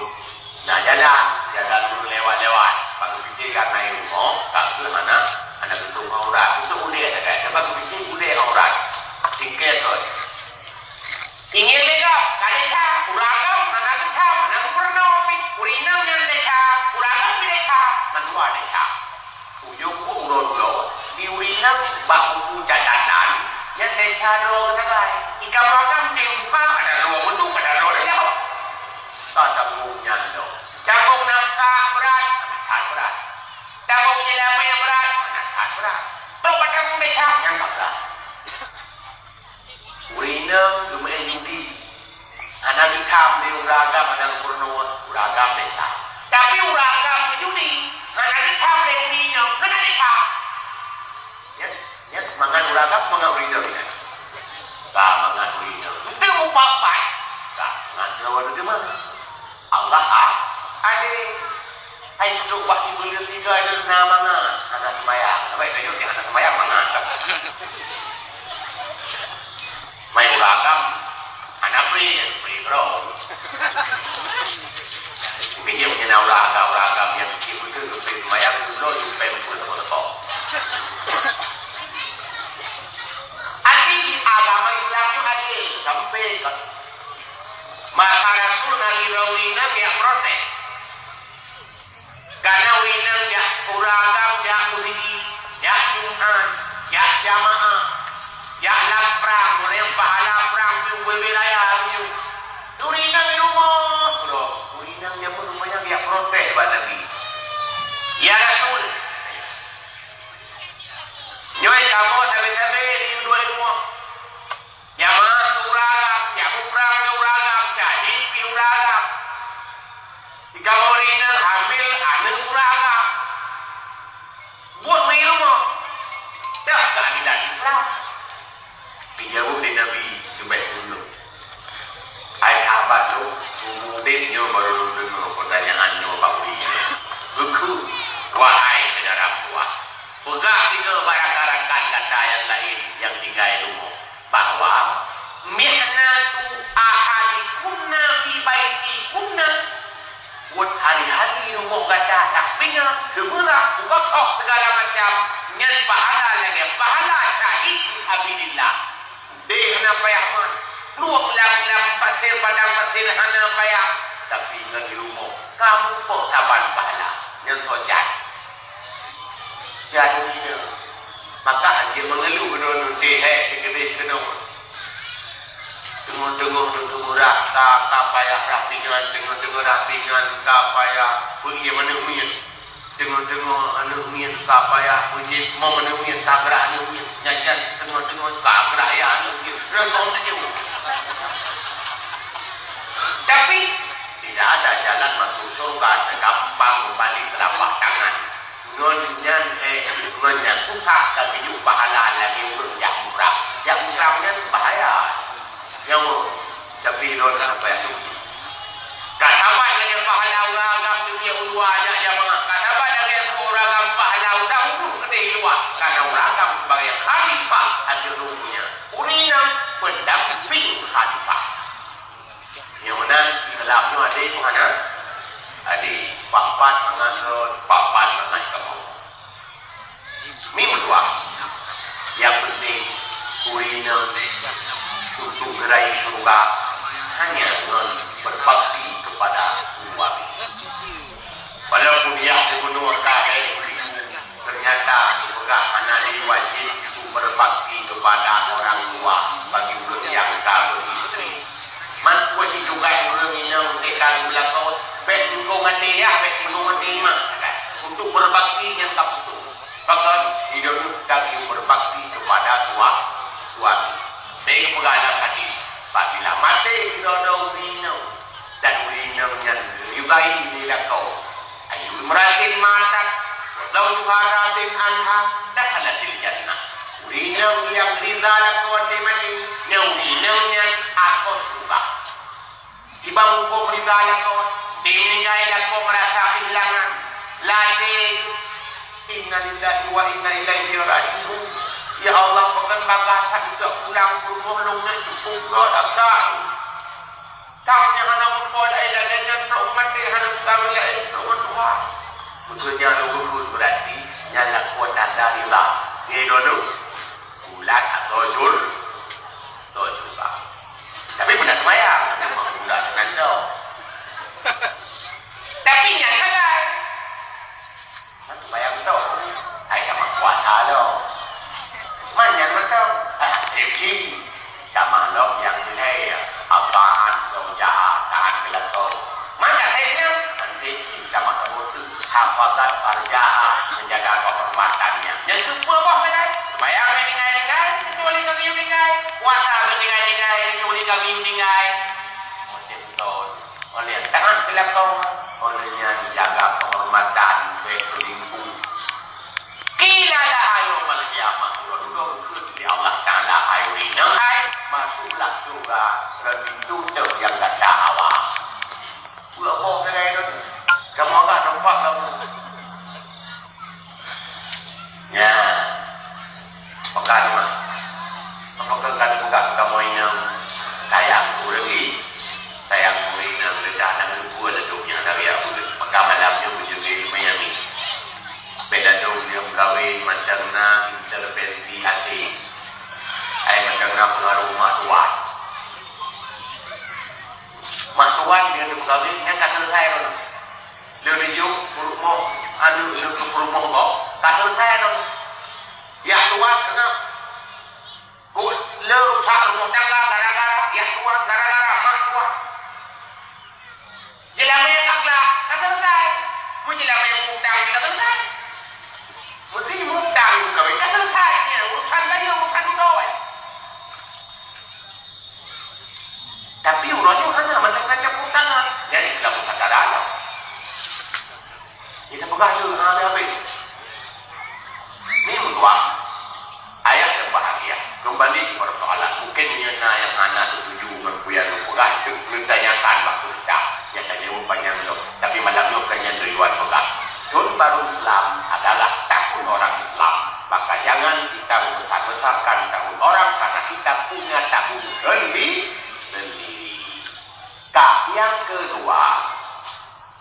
na jalan, jalan ureueng lewat-lewat. Bak geupike ka na i rumoh, ka kheueh hana, hana geutôb aurat. Itôb ulèe sagai, sabab geupike ulèe aurat. Tingkèe kon. Ingat lé gob, ka desya, ureueng agam hana geutham, hana geupeurunoe pih. Ureueng inong nyan desya, ureueng agam pih desya, mandua desya. Ujong buet uroe dudoe, di ureueng inong bak buku catatan, nyan desya droe sagai. Di kamoe agam cit buka, ada droe meuduk, ada droe lagèe nyoe. Ka tanggong nyan lom. Tanggong nafkah brat, that brat. Tanggong nyeulamat brat, that brat. Trok bak tanggong desya, nyan ka brat. Ureueng inong geumeu'en judi. Hana geutham lé ureueng agam, hana geupeurunoe, ureueng agam desya. Tapi ureueng agam meujudi, hana geutham lé ureueng inong, hana desya. Nyan, nyan mangat ureueng agam, mangat ureueng inong nyan. Ka mangat ureueng inong. Enteuk mupat-pat. Ka mangat droe teuma. Allah a-, adé. Hai trok bak sibuleuen tiga nyan na mangat, hana seumayang. Sabai tanyoe nyang hana seumayang mangat. Mai ureueng agam, hana pri, pri keudroe. Mungkin nyoe na ureueng agam, ureueng agam nyang keu beutôi geupri seumayang, dulu jumpai muphom teuko-teuko. Arti agama Islam nyoe adé, sampai ka Masa Rasul na sidroe ureueng inong jak protes. Kana ureueng inong jak, ureueng agam jak meuseujid, jak Jumat, jak jamaah, jak lam prang, ureueng pahala prang pih ubé-ubé raya meunyoe. Ureueng inong di rumoh keudroe, ureueng inong nyan pun rumoh nyan jak protes bak Nabi. Ya Rasul, nyoe kamoe sabe-sabe di dua rumoh. Jamaah keu ureueng agam, jak muprang keu ureueng agam, syahid pih ureueng agam. Di kamoe ureueng inong hamil aneuk ureueng agam. Buet meurumoh. Dah keu akidah Islam. Dijaweueb lé Nabi leubeh dulu. Hai sahabat lôn, udeb nyoe barô lôn deungoe peutanyaan nyoe bak ulôn. Geukheun, wahai syedara puah, peugah keu bak rakan-rakan gata nyang laén nyang tinggai rumoh. Bahwa mihnatu ahadikunna fi baitikunna, buet hari-hari rumoh gata, dak pingan, seumeurah, bukak kok, segala macam, nyan pahala lagèe pahala syahid fi sabilillah. Udeh hana payah man, plueng lam, lam pasir, padang pasir hana payah, tapi ngon di rumoh, kamoe poh saban pahala, nyan soe jat. Jadi, maka anjeung meungeuluh keunoe, nunte hai, teukeudeh keunoe. Teungoh-teungoh nyoe seumeurah ka, ka payah rah pingan, teungoh-teungoh rah pingan ka payah beuie manéh miet. Teungoh-teungoh aneuk miet ka payah beujeuet, mo manéh miet ka grah aneuk miet. Nyan-nyan teungoh-teungoh ka grah ya aneuk miet. Reutong teujeuet. Tapi, tidak ada jalan masuk syurga segampang membalik telapak tangan. Ngon nyan, eh, ngon nyan, susah ka geuyue pahala lagèe ureueng jak umrah. Jak umrah nyan bahaya. Nyawa, tapi droe hana payah rugi. Ka saban lagèe pahala ureueng agam di u luwa jak jamaah. Ka saban lagèe ureueng agam pahala udang uroe keudeh luwa. Karena ureueng agam sebagai khalifah ateueh donya. Ureueng inong pendamping khalifah. Nyang meunan Islam nyoe adé peue hana? Adé, papat mangat lôn, papat mangat kamoe. Mimeutuah. Nyang penting, ureueng inong untuk geurayeuk syeuruga hanya ngon berbakti kepada suami. Walaupun yah gubunur ka bèk, ternyata geupeugah hana lé wajéb untuk berbakti kepada orang tua bagi ureueng nyang ka beuristri. Man peue si tugaih ureueng inong teuka geulakoe, bèk singkong até yah, bèk singkong até mak, untuk berbakti nyang ka putôh. Pakon? Sidroe ka geuyue berbakti kepada sua-, suami. Bèk geupeugah lam hadis, "Apabila maté sidroe-droe ureueng inong, dan ureueng inong nyan geuyue bayi lé lakoe, ayu imra'atin matat, wa zawjuha radin anha, dakhalatil jannah." Ureueng inong nyang rida lakoe watèe maté, nyan ureueng inong nyan akoe syeuruga. Kiban hukôm rida lakoe, Meuninggai lakoe meurasa keuhilangan. Ladée, innalillahi wa inna ilaihi raji'un. Ya Allah, pakon bangga that pulang peurumoh lôn nyan cukup gét that. Kamoe nyang hana meupo laén lagée nyan, na umat teuh hana meukawen laén, na umat tuha. Beutôi nyan lôn geukheun, beurati nyan lakoe tanda rila. Ngieng droeneuh, bulat atau jur, atau jura. Tapi beuna seumayang, bulat nyan dong. Tapi nyan sagai. Seumayang tu, hai tamah puasa tu. Man nyan mantong. Ha, rezeki. Tamah lom nyang keuhai, ataan zaujaha, taat keu lakoe. Man ka hai nyan, nanti tamah saboh tu, hafazat farjaha, menjaga kehormatannya. Nyan keupeue boh keunan? Seumayang tinggai-tinggai, kecuali ka geuyue tinggai. Puasa tinggai-tinggai, kecuali ka geuyue tinggai. Macam tu. Oleh taat keu lakoe, oleh nyan jaga kehormatan, bèk selingkuh. Qila laha yaumal qiyamah, uroe dudoe geukheun lé Allah Taala, "Hai ureueng inong, hai, masuklah syeuruga lé pintoe teuh nyang gata awai." Peue boh keuhai droeneuh? Kamoe ka teumpat kamoe. Nyan. Peugah teuma. Apakah ka teupeugah keu kamoe inong, sayang ureueng, sayang ureueng inong, leucah na geupeu ladôm nyang dari ureueng. Maka malam nyoe meunyoe di Miami, bèk ladôm nyang meukawen mantong na intervensi asing. Ai mantong na peungaruh mak tuan. Mak tuan dia meukawen, nyan ka selesai lom. Lheuh jijok peurumoh aneuk, lheuh keu peurumoh gob, ka selesai lom. Yah tuan seungab. Buet le rusak rumoh tangga gara-gara yah tuan, gara-gara mak tuan. Jeulamé akhlak, ka selesai. Meujeulamé utang, ka selesai. Meusi utang, ka selesai. Nyan urusan laén, urusan dudoe. Tapi uroe nyoe hana mantong ka campur tangan. Jadi dalam perkara nyoe. Kita peugah dulu, ha, habis. Ni meutuah. Ayah yang bahagia. Kembali kepada soalan. Mungkin nyoe na nyang hana setuju ngon peue nyang lôn peugah, itu neutanyakan waktu kita. Nyatanya panjang lom. Tapi malam nyoe bukan nyang tujuan peugah. Tahun baru Islam adalah tahun orang Islam. Maka jangan kita membesar-besarkan tahun orang karena kita punya tahun sendi-, sendiri. Ka, nyang keudua,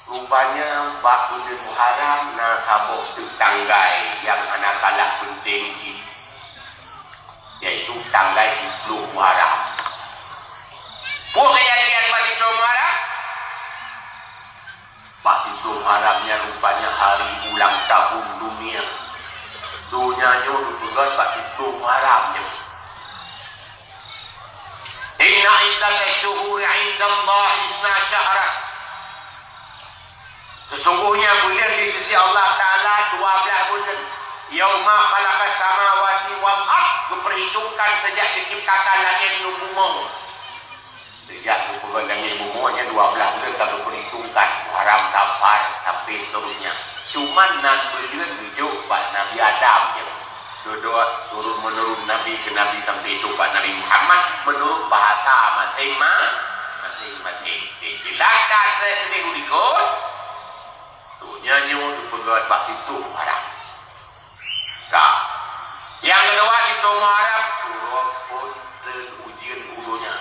rupanya bak buleuen Muharram na saboh teuk tanggai nyang hana kalah peunteng jih, yaitu tanggai siploh Muharram. Peue keujadian bak siploh Muharram? Bak siploh Muharram nyan rupanya hari ulang tahun dunia. Donya nyoe geupeugét bak siploh Muharram nyoe. Inna iddatasy syuhuri indallahi isna syahra. Sesungguhnya buleuen di sisi Allah Taala dua belas buleuen. Yauma khalaqas samawati wal ard, geuperhitungkan sejak diciptakan langét ngon bumoe. Sejak geupeugét langét bumoe nyan dua belas buleuen ka geuperhitungkan, Muharram, Safar, sampai seterusnya. Cuman nan buleuen geujok bak Nabi Adam nyan. Dudoe turun menurun Nabi keu Nabi sampai trok bak Nabi Muhammad menurut bahasa masing-ma-, masing-masing. Dijelaskan oleh Syekh Ulikot, donya nyoe geupeugét bak siploh Muharram. Ka. Nyang keudua, siploh Muharram, uroe phon treun ujeuen u donya.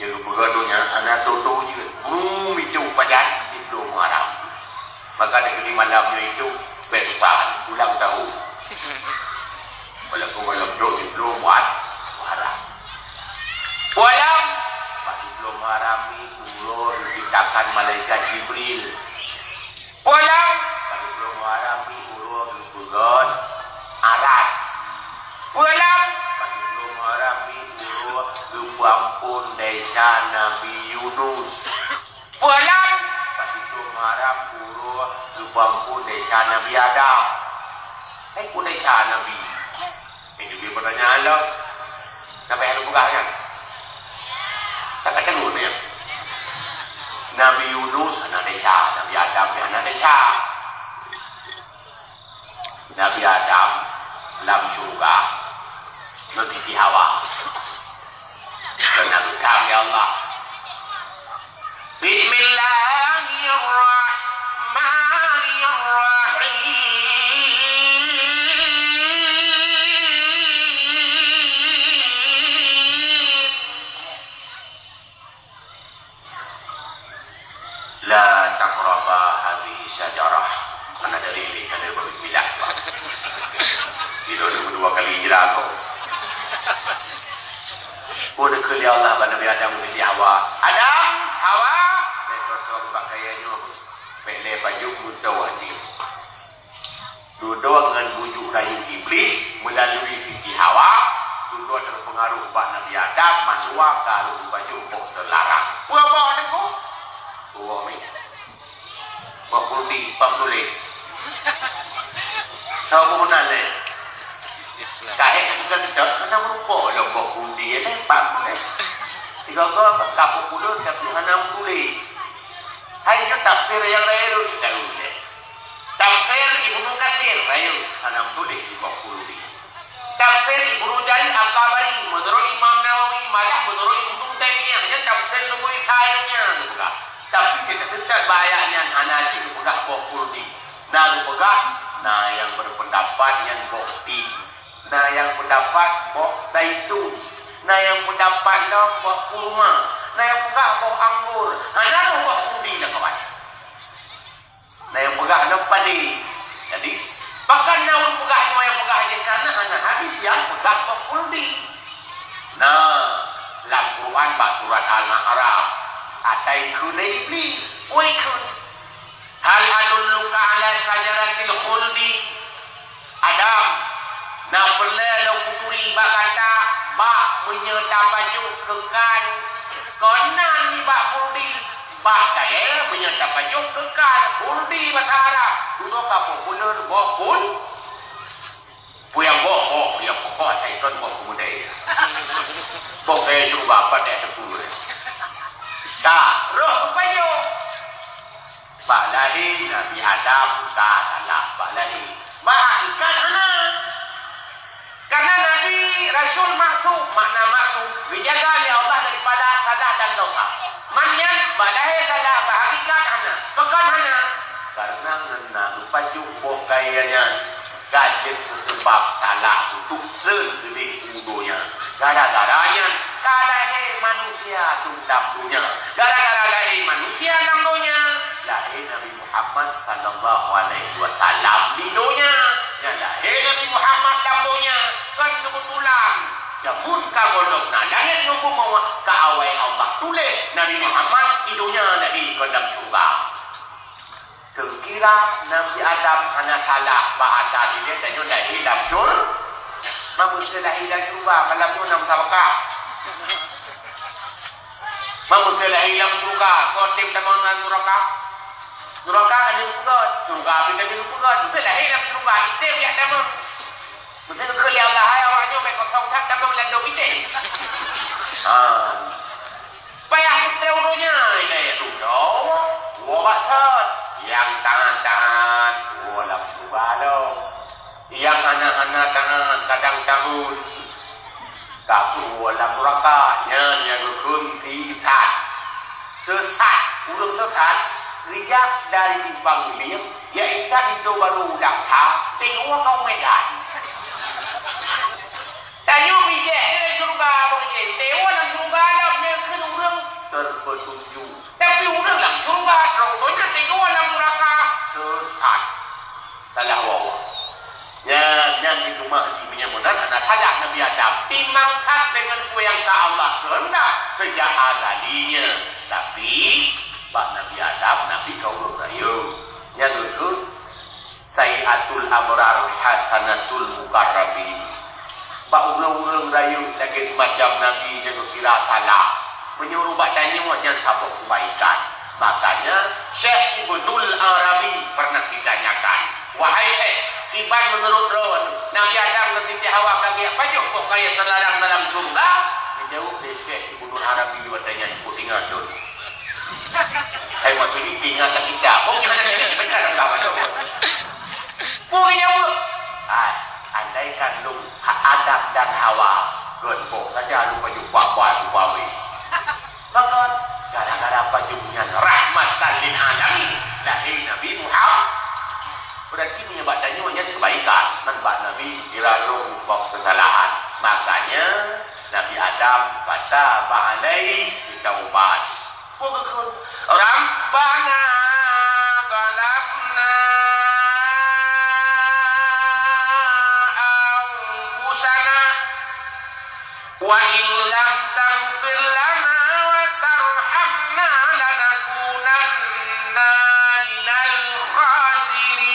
Nyang geupeugah donya hana toe-toe ujeuen. Bru micok pajan siploh Muharram. Maka di malam nyoe itu, bèk lupa, ulang tahun. Walaupun malam tu siploh Muhar-, Muharram. Walam, bak siploh Muharram ni uroe diciptakan malaikat Jibril. Pulang. Bak siploh Muharram ni uroe geupeugét Aras. Pulang. Bak siploh Muharram ni uroe geupeuamphon desya Nabi Yunus. Pulang. Bak siploh Muharram uroe geupeuamphon desya Nabi Adam. Hai peue desya Nabi? Nyang geubri peutanyaan lom. Sabe nyang peugah nyan? Ka takalon nyan. Nabi Yunus hana desya, Nabi Adam pih hana desya. Nabi Adam lam syeuruga ngon Siti Hawa. Keunan geukheun lé Allah. Bismillah. الرحمن الرحيم. La taqraba hadhihi syajarah. Mana dari ini kena berbismillah. Itu dua kali jelas kok. Pun dikheun lé Allah bak Nabi Adam ngon Siti Hawa. "Adam, Hawa, bèk totong bak kayèe nyoe. Bèk lé pajoh meutoe jih." Dudoe ngon bujuk rayu Iblih meulalui Siti Hawa, dudoe teupeungaruh bak Nabi Adam, mandua ka lheueh pajoh boh teularang. Peue boh nyoe? Boh mi. Boh khuldi, boh tuléh. Tahu boh nan lé? Islam. Kahé kita kita hana meurukok lom boh khuldi lé, boh tuléh. Tiga-tiga ka populer tapi hana meutuléh. Hai nyoe tafsir nyang laén lôn tahu lé. Tafsir Ibnu Katsir, rayeuk, hana meutuléh di boh khuldi. Tafsir Ibnu Jarir At-Tabari, meunurot Imam Nawawi, malah meunurot Ibnu Taimiyah, nyan tafsir leubeh sa donya geupeugah. Tapi kita tetap bak ayat nyan hana cit geupeugah boh khuldi. Na geupeugah, na nyang berpendapat nyan boh tin. Na nyang pendapat boh zaitun. Na nyang pendapat lom boh kurma. Na nyang peugah boh anggor. Hana roh boh khuldi na kawan. Na nyang peugah lom padé. Jadi, bahkan na ureueng peugah nyoe nyang peugah jih kana hana hadis nyang peugah boh khuldi. Na, lam Quran bak surat Al-A'raf, ata ikheun lé Iblih, "Wahai ikheun, hal adulluka ala syajaratil khuldi?" Adam, na peureulèe lôn kuturi bak gata, bak meunyoe tapajoh keukai, kon nan nibak khuldi, bak kayèe meunyoe tapajoh keukai, khuldi basa Arab, dudoe ka populer boh khul-, peue nyang boh, boh, peue nyang boh, boh, asai kon boh keumudai. Boh kayèe syeuruga, pat teupeue. Ka, roh geupajoh. Bak lahé Nabi Adam ka salah bak lahé. Bak hakikat hana. Karena Nabi Rasul maksum, makna maksum, dijaga lé Allah daripada salah dan dosa. Man nyan bak lahé salah, bak hakikat hana. Pakon hana? Karena ngon na geupajoh boh kayèe nyan. Ka jeuet keu seubab salah untuk treun keudeh u donya. Gara-gara nyan ka lahé manusia lam donya. Gara-gara lahé manusia lam donya, lahé Nabi Muhammad sallallahu alaihi wasallam di donya. Nyan lahé Nabi Muhammad lam donya kon keubeutulan. Jameun ka gohlom na langét ngon bumoe, ka awai Allah tuléh Nabi Muhammad di donya, Nabi kon lam syeuruga. Teukira Nabi Adam hana salah bak ata dilèe tanyoe lahé lam syur-, ma meuseu lahé lam syeuruga, malam nyoe na musabakah. Ma meuseu lahé lam syeuruga, soe tem tamong lam nuraka? Nuraka ka jipeugöt, syeuruga pih ka jipeugöt. Meuseu lahé lam syeuruga, item jak tamong. Meuseu geukheun lé Allah, hai awak nyoe bèk kosong that tamong lam dong item. Ha. Payah putra uroe nyan, ingat tu, woe bak that. Nyang taat-taat, woe lam syeuruga lom. Nyang hana-hana taat, kadang tahun, ka woe lam nuraka. Nyan nyang geukheun sisat. Sesat, ureueng sesat, rijak dari simpang Ileue, ya ikat itu baru ulang sa, singoh kau Medan. Tanyoe bijéh di syeuruga, boh jih. Teuma lam syeuruga lom nyan kheun ureueng terpetuju. Tapi ureueng lam syeuruga, droe donya teuma lam nuraka. Sesat. Salah wawa. Nyan, nyan di rumah di meunyoe meunan hana salah Nabi Adam. Timang that deungon peue nyang ka Allah keuheundak sejak azalinya. Tapi, bak Nabi Adam, Nabi ka ureueng rayeuk. Nyan kheun, Sayyi'atul abrar hasanatul muqarrabin. Bak ureueng-ureueng rayeuk lagèe seumacam Nabi nyang geukira salah, meunyoe bak tanyoe nyan saboh keubaikan. Makanya, Syekh Ibnul Arabi pernah ditanyakan, "Wahai Syekh, kiban meunurot droe, Nabi Adam ngon Siti Hawa ka geujak pajoh boh kayèe teularang dalam syeuruga?" Geujaweueb lé Syekh Ibnul Arabi watèe nyan, "Ku ingat lôn." Hai, maksud jih ingat lam kitab. Oh, gimana dia? Benar lam kitab ada. Peue geujaweueb? Hai, andaikan lôn ha-, Adam dan Hawa, kon boh saja lôn pajoh bak-bak lôn bawé. Pakon? Gara-gara Apa jeuet nyan rahmatan lil alamin, lahé Nabi Muhammad. Berarti meunyoe bak tanyoe nyan kebaikan, man bak Nabi sira lom bak keusalahan. Makanya Nabi Adam fataba alaihi bitaubat. Peue geukheun? Rabbana zalamna anfusana wa in lam taghfir lana wa tarhamna lanakunanna minal khasirin.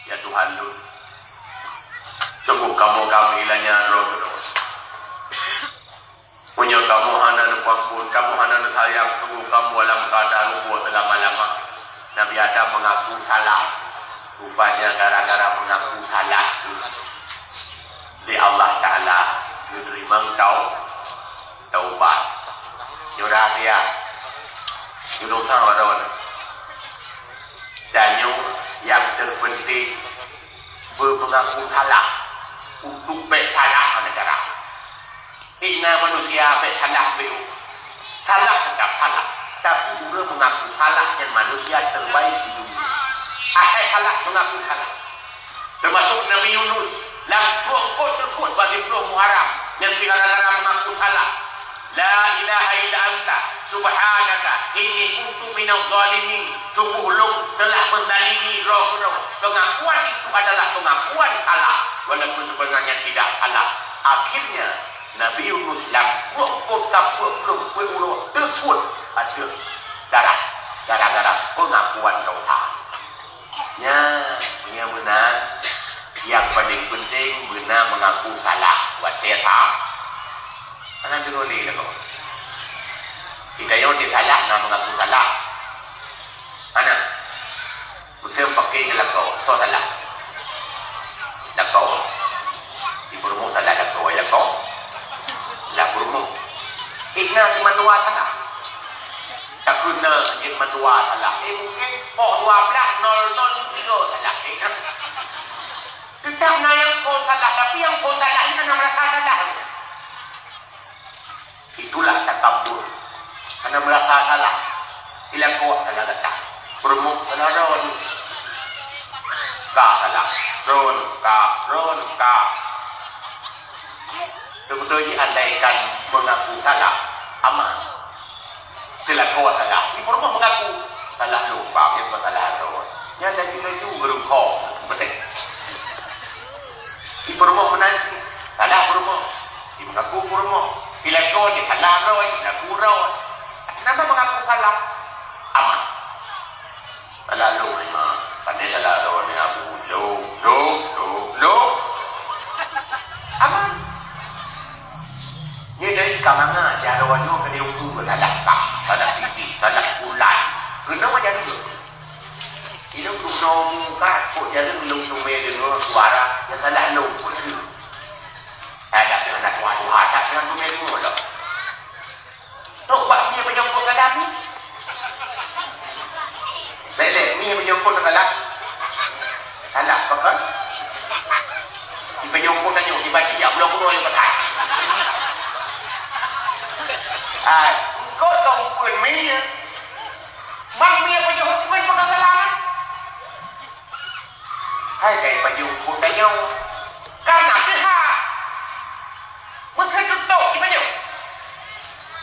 Ya Tuhan lôn, sungguh kamoe ka meuhilangnya droe keunoe. Meunyoe kamoe hana neupeuamphon, kamoe hana neusayang, sungguh kamoe lam keuadaan rugoe seulama-lama. Nabi Adam meungaku salah. Rupanya gara-gara meungaku salah tu, lé Allah Taala geuteurimong tau-, taubat. Nyoe rahsia. Judong sang baron. Dan nyoe nyang terpenting, beumeungaku salah. Untuk bèk salah hana cara. Hina manusia bèk salah beu. Salah tetap salah. Tapi ureueng meungaku salah nyan manusia terbaik di dunia. Asai salah meungaku salah. Teumasok Nabi Yunus lam pruet eungkôt teusuet bak siplôh Muharram nyan pih gara-gara meungaku salah. La ilaha illa anta subhanaka inni kuntu minadh dhalimin. Sungguh lôn telah menzalimi droe keunoe. Pengakuan itu adalah pengakuan salah, walaupun sebenarnya tidak salah. Akhirnya Nabi Yunus lam pruet eungkôt ka peuet plôh peuet uroe teusuet ateueh darat gara-gara pengakuan dosa. Nyan, nyang meunan, nyang paling penting beuna meungaku salah watèe sa-, hana deungoe lé lakoe. Geutanyoe salah na meungaku salah. Hana. Beutôi paké keu lakoe, soe salah? Lakoe. Di peurumoh salah lakoe, lakoe. Lah peurumoh. Hina di mandua salah. Takheun na jeuet mandua salah. Eh, mungkin poh dua belas nol nol tiga salah. Eh, nah. Teutap na nyang phôn salah, tapi nyang phôn salah nyan hana meurasa salah. Itulah takabur. Hana meurasa salah. Ilakoe salah gata. Peurumoh salah droeneuh. Ka salah. Droeneuh ka, droeneuh ka. Teubeutôi jih andaikan meungaku salah, aman. Teulakoe salah, di peurumoh meungaku salah lôn, bang, nyan kon salah droe. Nyan laju-laju geureukhom, beutôi. Di peurumoh meunan cit, salah peurumoh. Di meungaku peurumoh. Di lakoe di salah droe, di meungaku droe. Kenapa meungaku salah? Aman. Salah lôn, Imam. Pandai salah lôn, Abu. Lôn, lôn, lôn, lôn. Aman. Nyan dari ka mangat, jaroe nyoe keuneuk salah kah, salah siti, salah bulan. Keunoe jadi. Ilôn tu nomu ka, kok jadi ilôn tu mé deungoe suara nyang salah lôn pun tu. Ada anak tuha-tuha tak dengan tu mé deungoe lah. Trok bak mie meunyoe kon salah mie. Lé-lé, mie meunyoe kon salah. Salah, pakon? Di meunyoe kon tanyoe, di baci jak bloe kuroe nyang peutat. Ai, engkau tahu pun mie. Mak mie meunyoe kon salah. Hai, kai pajoh buet tanyoe. Kana pihak. Meuseuti tutôk jipajoh.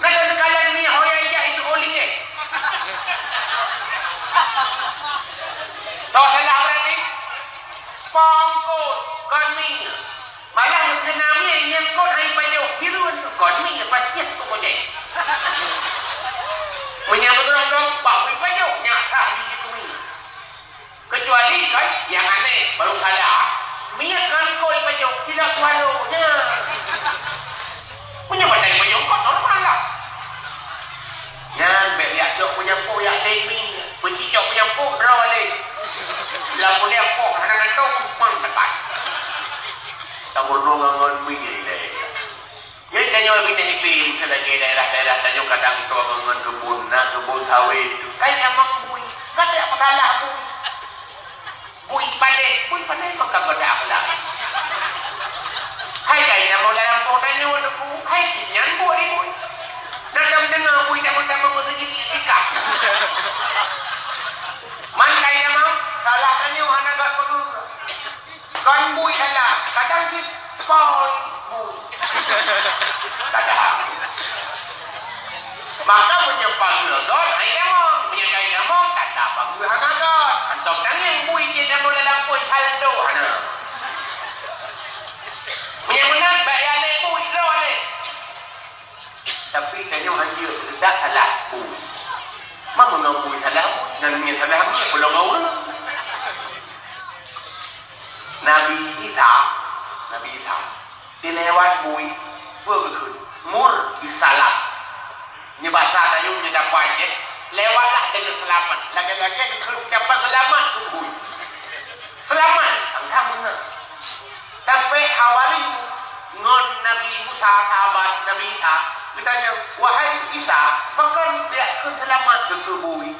Na dan kalan mie ho nyang ijak itu uling, eh. Toh salah berarti? Pongkot, kon mie. Malah meuseuti na mie nyang kon hai pajoh, hireuen kon mie pasti tu kojek. Meunyoe beutôi dong, bak bui pajoh, nyak sah di situ mie. Kecuali kan nyang aneh, baru salah. Mie kan koi pajoh, tidak kualo. Nya. Meunyoe pandai pajoh, kok normal lah. Nyan, bèk liak cok punya po yak deng mie. Peucik cok punya po, droe lé. Lam punya po, hana ngatong, mang tepat. Kamu nongon mie lé. Jadi tanyoe binéh iklim, seulagèe daerah-daerah tanyoe kadang toe ngon keubon, na keubon sawét tu. Kai nyang mang bui, ka tak masalah bui. Bui paléh, bui paléh maka goda akhlak. Hai kai nyang mau dalam po tanyoe tu, hai nyan bui bui. Na Deungoe bui tamong-tamong meuseujid iktikaf. Man kai tamong, salah tanyoe hana gét peugah. Kon bui salah, kadang cit poi bui. Kadang. Maka meunyoe pageue gét, hai tamong. Meunyoe kai tamong, tanda pageue hana gét. Hantom tangieng bui cit tamong lam lampôh saldo hana. Meunyoe meunan, bèk ya lé bui, droe lé. Tapi tanyoe hanjeuet seudeukah salah bui. Ma meunyoe bui salah bui, ngon miet salah miet, peulom ureueng. Nabi Isa, Nabi Isa, dilewat bui, peue geukheun? Mur bisalam. Nyoe basa tanyoe nyoe dapa jih, lewatlah deungon seulamat. Lagèe-lagèe geukheun dapat seulamat keu bui. Seulamat, alhamdulillah. Tapi Hawari ngon Nabi Musa, sahabat Nabi Isa, geutanyong, "Wahai Isa, pakon jak keu seulamat keu bui?"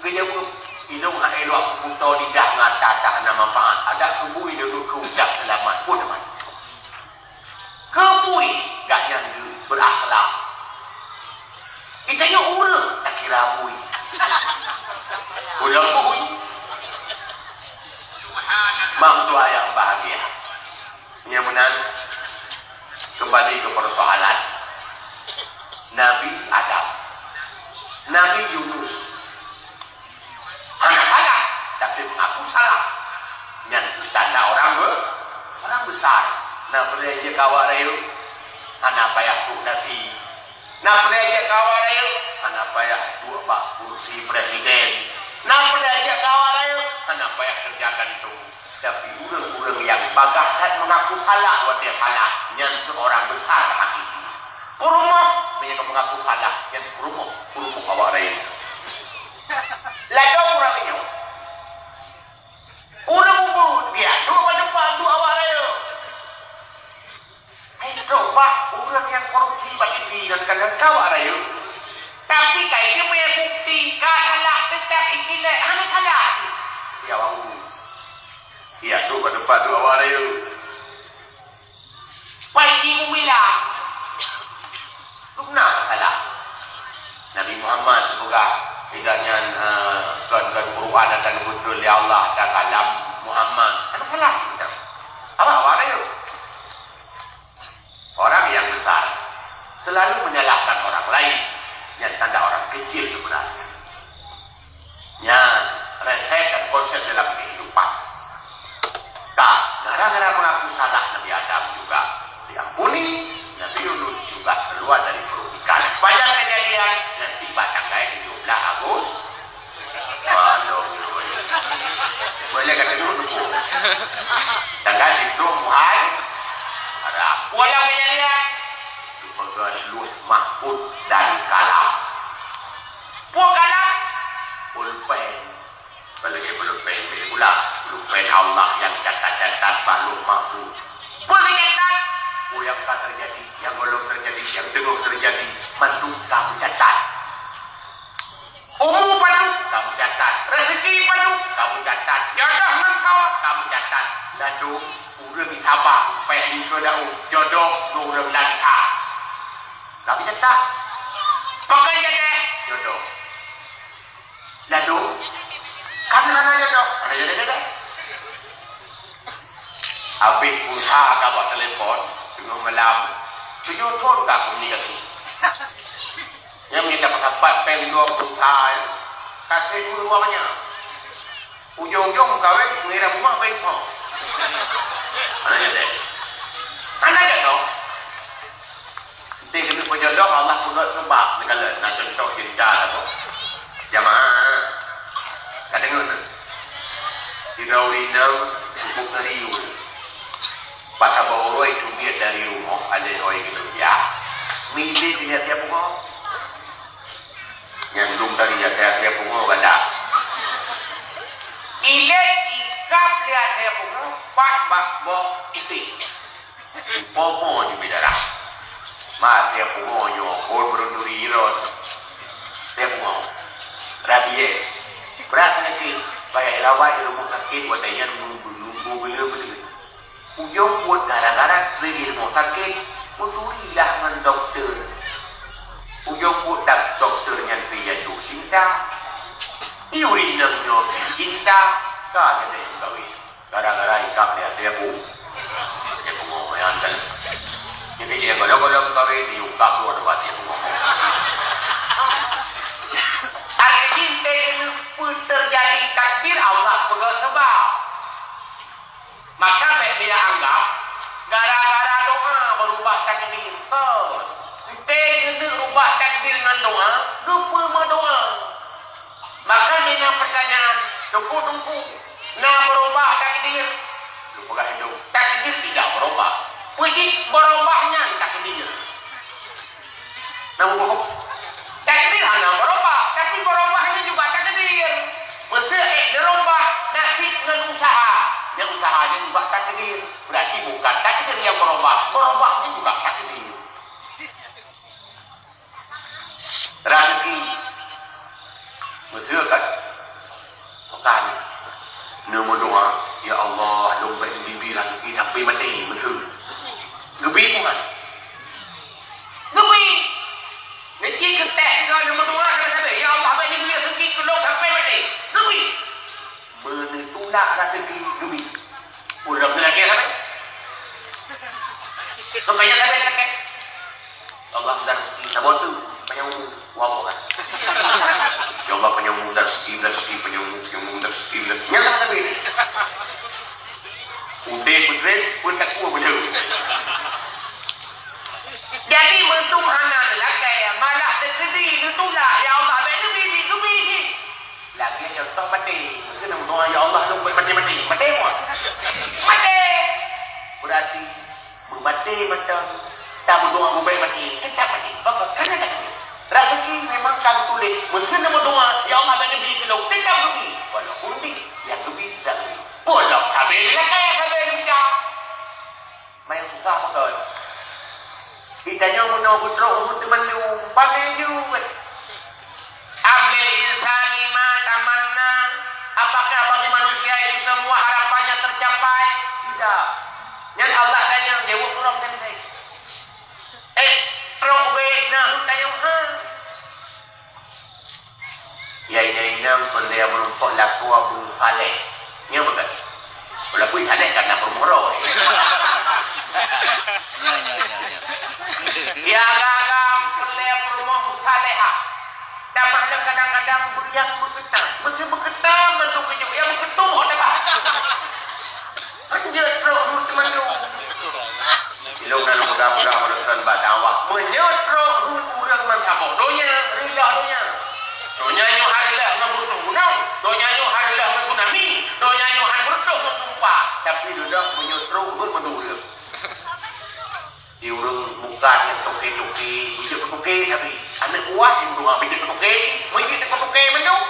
Geujaweueb, "Ilôn hana ilok kuto lidah ngon ata-ata hana manfaat, adak keu bui lôn keu ucap seulamat pun teuma." Keu bui gobnyan geuh beurakhlak. Geutanyoe ureueng takira bui. Ulôn bui. Mak meutuah nyang bahagia. Nyang meunan, kembali ke persoalan Nabi Adam. Nabi Yunus. Hana salah, tapi mengaku salah. Nyan tanda orang be-, orang besar. Na peureulèe jeuet keu awak rayeuk, hana payah trok nasi. Na peureulèe jeuet keu awak rayeuk, hana payah duek bak kursi presiden. Na peureulèe jeuet keu awak rayeuk, hana payah keureuja gantung. Tapi ureueng-ureueng nyang bagaih that mengaku salah watèe salah, nyan keuh orang besar hakiki. Peurumoh, meunyoe ka mengaku salah, nyan peurumoh, peurumoh awak rayeuk. Ladôm ureueng nyoe. Ureueng mubuet, dia duek bak teumpat duek awak rayeuk. Hai, coba ureueng nyang korupsi bak TV dan kadang ka awak rayeuk. Tapi kai dia punya bukti, ka salah, tetap itilek, hana salah. Ya, awak ureueng. Iya, duek bak teumpat duek awak rayeuk. Pai ibu bilang, "Dum na salah." Nabi Muhammad geupeugah, "Tidak nyan, eh, kon, kon Quran nyang ka geubeutôi lé Allah, ka kalam Muhammad." Hana salah. Apa, apa rayeuk? Orang yang besar selalu menyalahkan orang lain, nyan tanda orang kecil sebenarnya. Nyan resep dan konsep dalam kehidupan. Ka, gara-gara mengaku salah Nabi Adam juga diampuni, Nabi Yunus juga keluar dari perut ikan. Panjang kejadian, nanti bak tanggai tujuh belas Agustus. Waduh, boleh kata dulu tu. Tanggai tujuh Muhar-, Haram. Walau kejadian, dipeugah Lauh Mahfuz dan kalam. Peue kalam? Pulpen. Apalagi pulpen milék pula. Pulpen Allah nyang catat-catat bak Lauh Mahfuz. Peue geucatat? Peue nyang ka teujadi, nyang gohlom teujadi, nyang teungoh teujadi, mandum ka meucatat. Umu padub ka meucatat, rezeki padub ka meucatat, jodoh ngon soe ka meucatat. Ladôm ureueng Sabah, péng di keu daun, jodoh ngon ureueng Lansa. Ka meucatat. Pakon jadeh, jodoh. Ladôm, kan hana jodoh, hana jodoh-jodoh. Habéh pulsa ka bak telepon, teungoh malam, tujoh thon ka komunikasi. Nyang mita sapat péng dua pulsa, ka siribèe rupiah. Ujong-ujong meukawen, meungira bungah péng phon. Hana jodoh. Hana jodoh. Enti keuneuk peujodoh, Allah peugot seubab. Neukalon, na cuntoh ceurita lagoe. Jamaah, ka deungoe na? Sidroe ureueng inong sibok ngon riyeuen. Bak saboh uroe teubiet dari rumoh, alèh oi keuneuk jak. Milék di ateueh pungo. Nyan lom tadi ateueh-ateueh pungo gata. Ilèe ikab lé ateueh pungo, paih bak boh putéh. Umpama jeuet darah. Ma, tiep pungo nyoe, phon meurunduri lôn. Tiep pungo. Rabies. Brat sakét, payah rawat di rumoh sakét, watèe nyan nunggu-nunggu beuleu-beuleu. Ujong buet gara-gara trép di rumoh sakét, meuturi lah ngon dokto. Ujong buet dak dokto nyan pih jatuh cinta. Iuri nang nyoe pih cinta. Ka jadi kawin. Gara-gara ikab dia, dia pun. Dia pun ngomong yang kan. Jadi dia kalau-kalau kawin, diungkap dua tempat dia pun ngomong. Hari ini, peue teujadi takdir Allah peugah sebab. Maka bék dia anggap gara-gara doa beurubah takdir. Hei, ente jeuet rubah takdir ngon doa, geupeu meudoa. Maka di na pertanyaan, teungku-teungku, na beurubah takdir? Lôn peugah indong, takdir tidak berubah. Peue jih beurubah nyan takdir. Nah, takdir hana beurubah, tapi beurubah nyan juga takdir. Meuseu ék neurubah nasib ngon usaha, nyang usaha nyan juga takdir. Berarti bukan takdir nyang beurubah, beurubah nyan juga takdir. Raseuki. Meuseu kan? Bukan. Neumeudoa, "Ya Allah, lôn bèk neubi-bi raseuki sampai maté," meuseu. Geubi bukan? Geubi. Niki keu teh juga neumeudoa sabe-sabe, "Ya Allah, bèk neubi raseuki keu lôn sampai maté." Geubi. Meuneutulak raseuki geubi. Ureueng teuh lagèe sabe. Makanya sabe sakét. Allah meudareuki saboh teuk panyang umu. Wah, boh kan. Ya Allah, panyang umu dareuki, dareuki, panyang umu, panyang umu dareuki, dareuki. Nyata sabe. Udeh peutrép, pun takue beutôi. Jadi, meuntun hana teulakèe, malah teukeudi neutulak, "Ya Allah, bèk neubi, neubi jih." Lagèe contoh maté. Mungkin meudoa, "Ya Allah, lôn bèk maté-maté." Maté mon? Maté! Berarti, meumaté mantong, tameudoa bèk maté, teutap maté. Maka, karena takdir. Raseuki memang ka geutuléh. Meuskén meudoa, "Ya Allah, bèk neubi keu lôn," teutap geubi. Walaupun di, nyang geubi, tidak geubi. Polok sabe lakèe, sabe leuja. Manyang susah pakon. Geutanyoe meunoe beutrok ruhuet teumandum, pané jeuet. Am lil insani ma tamanna, apakah bagi manusia itu semua harapannya tercapai? Tidak. Nyan Allah tanyong, jaweueb droe teuntèe. Eh, trok ubé na tanyong, ha. Ya inong-inong, peureulèe meurumpok lakoe Abu Saleh. Nyoe beutôi. Walaupun Saleh ka na peurumoh roh. Ya, agam-agam, peureulèe peurumoh Abu Saleh, ha. Tamah lom kadang-kadang beuriang meukeutang. Meuseu meukeutang mandum keujok, ya meukeutong ho teuka. Hanjeuet trok ruhuet teumandum. Ilôn na lôn peugah-peugah meunurot bak dakwah. Meunyoe trok ruhuet ureueng meusaboh donya, reuloh donya. Donya nyoe han reuloh ngon beureutoh gunong, donya nyoe han reuloh ngon tsunami, donya nyoe han beureutoh ngon geumpa. Tapi reuloh meunyoe trok ruhuet mandum ureueng. Di ureueng muka nyang toke-toke, bijéh peutoke sabe. Aneuk buah nyang dua bijéh peutoke, meujeuet peutoke mandum.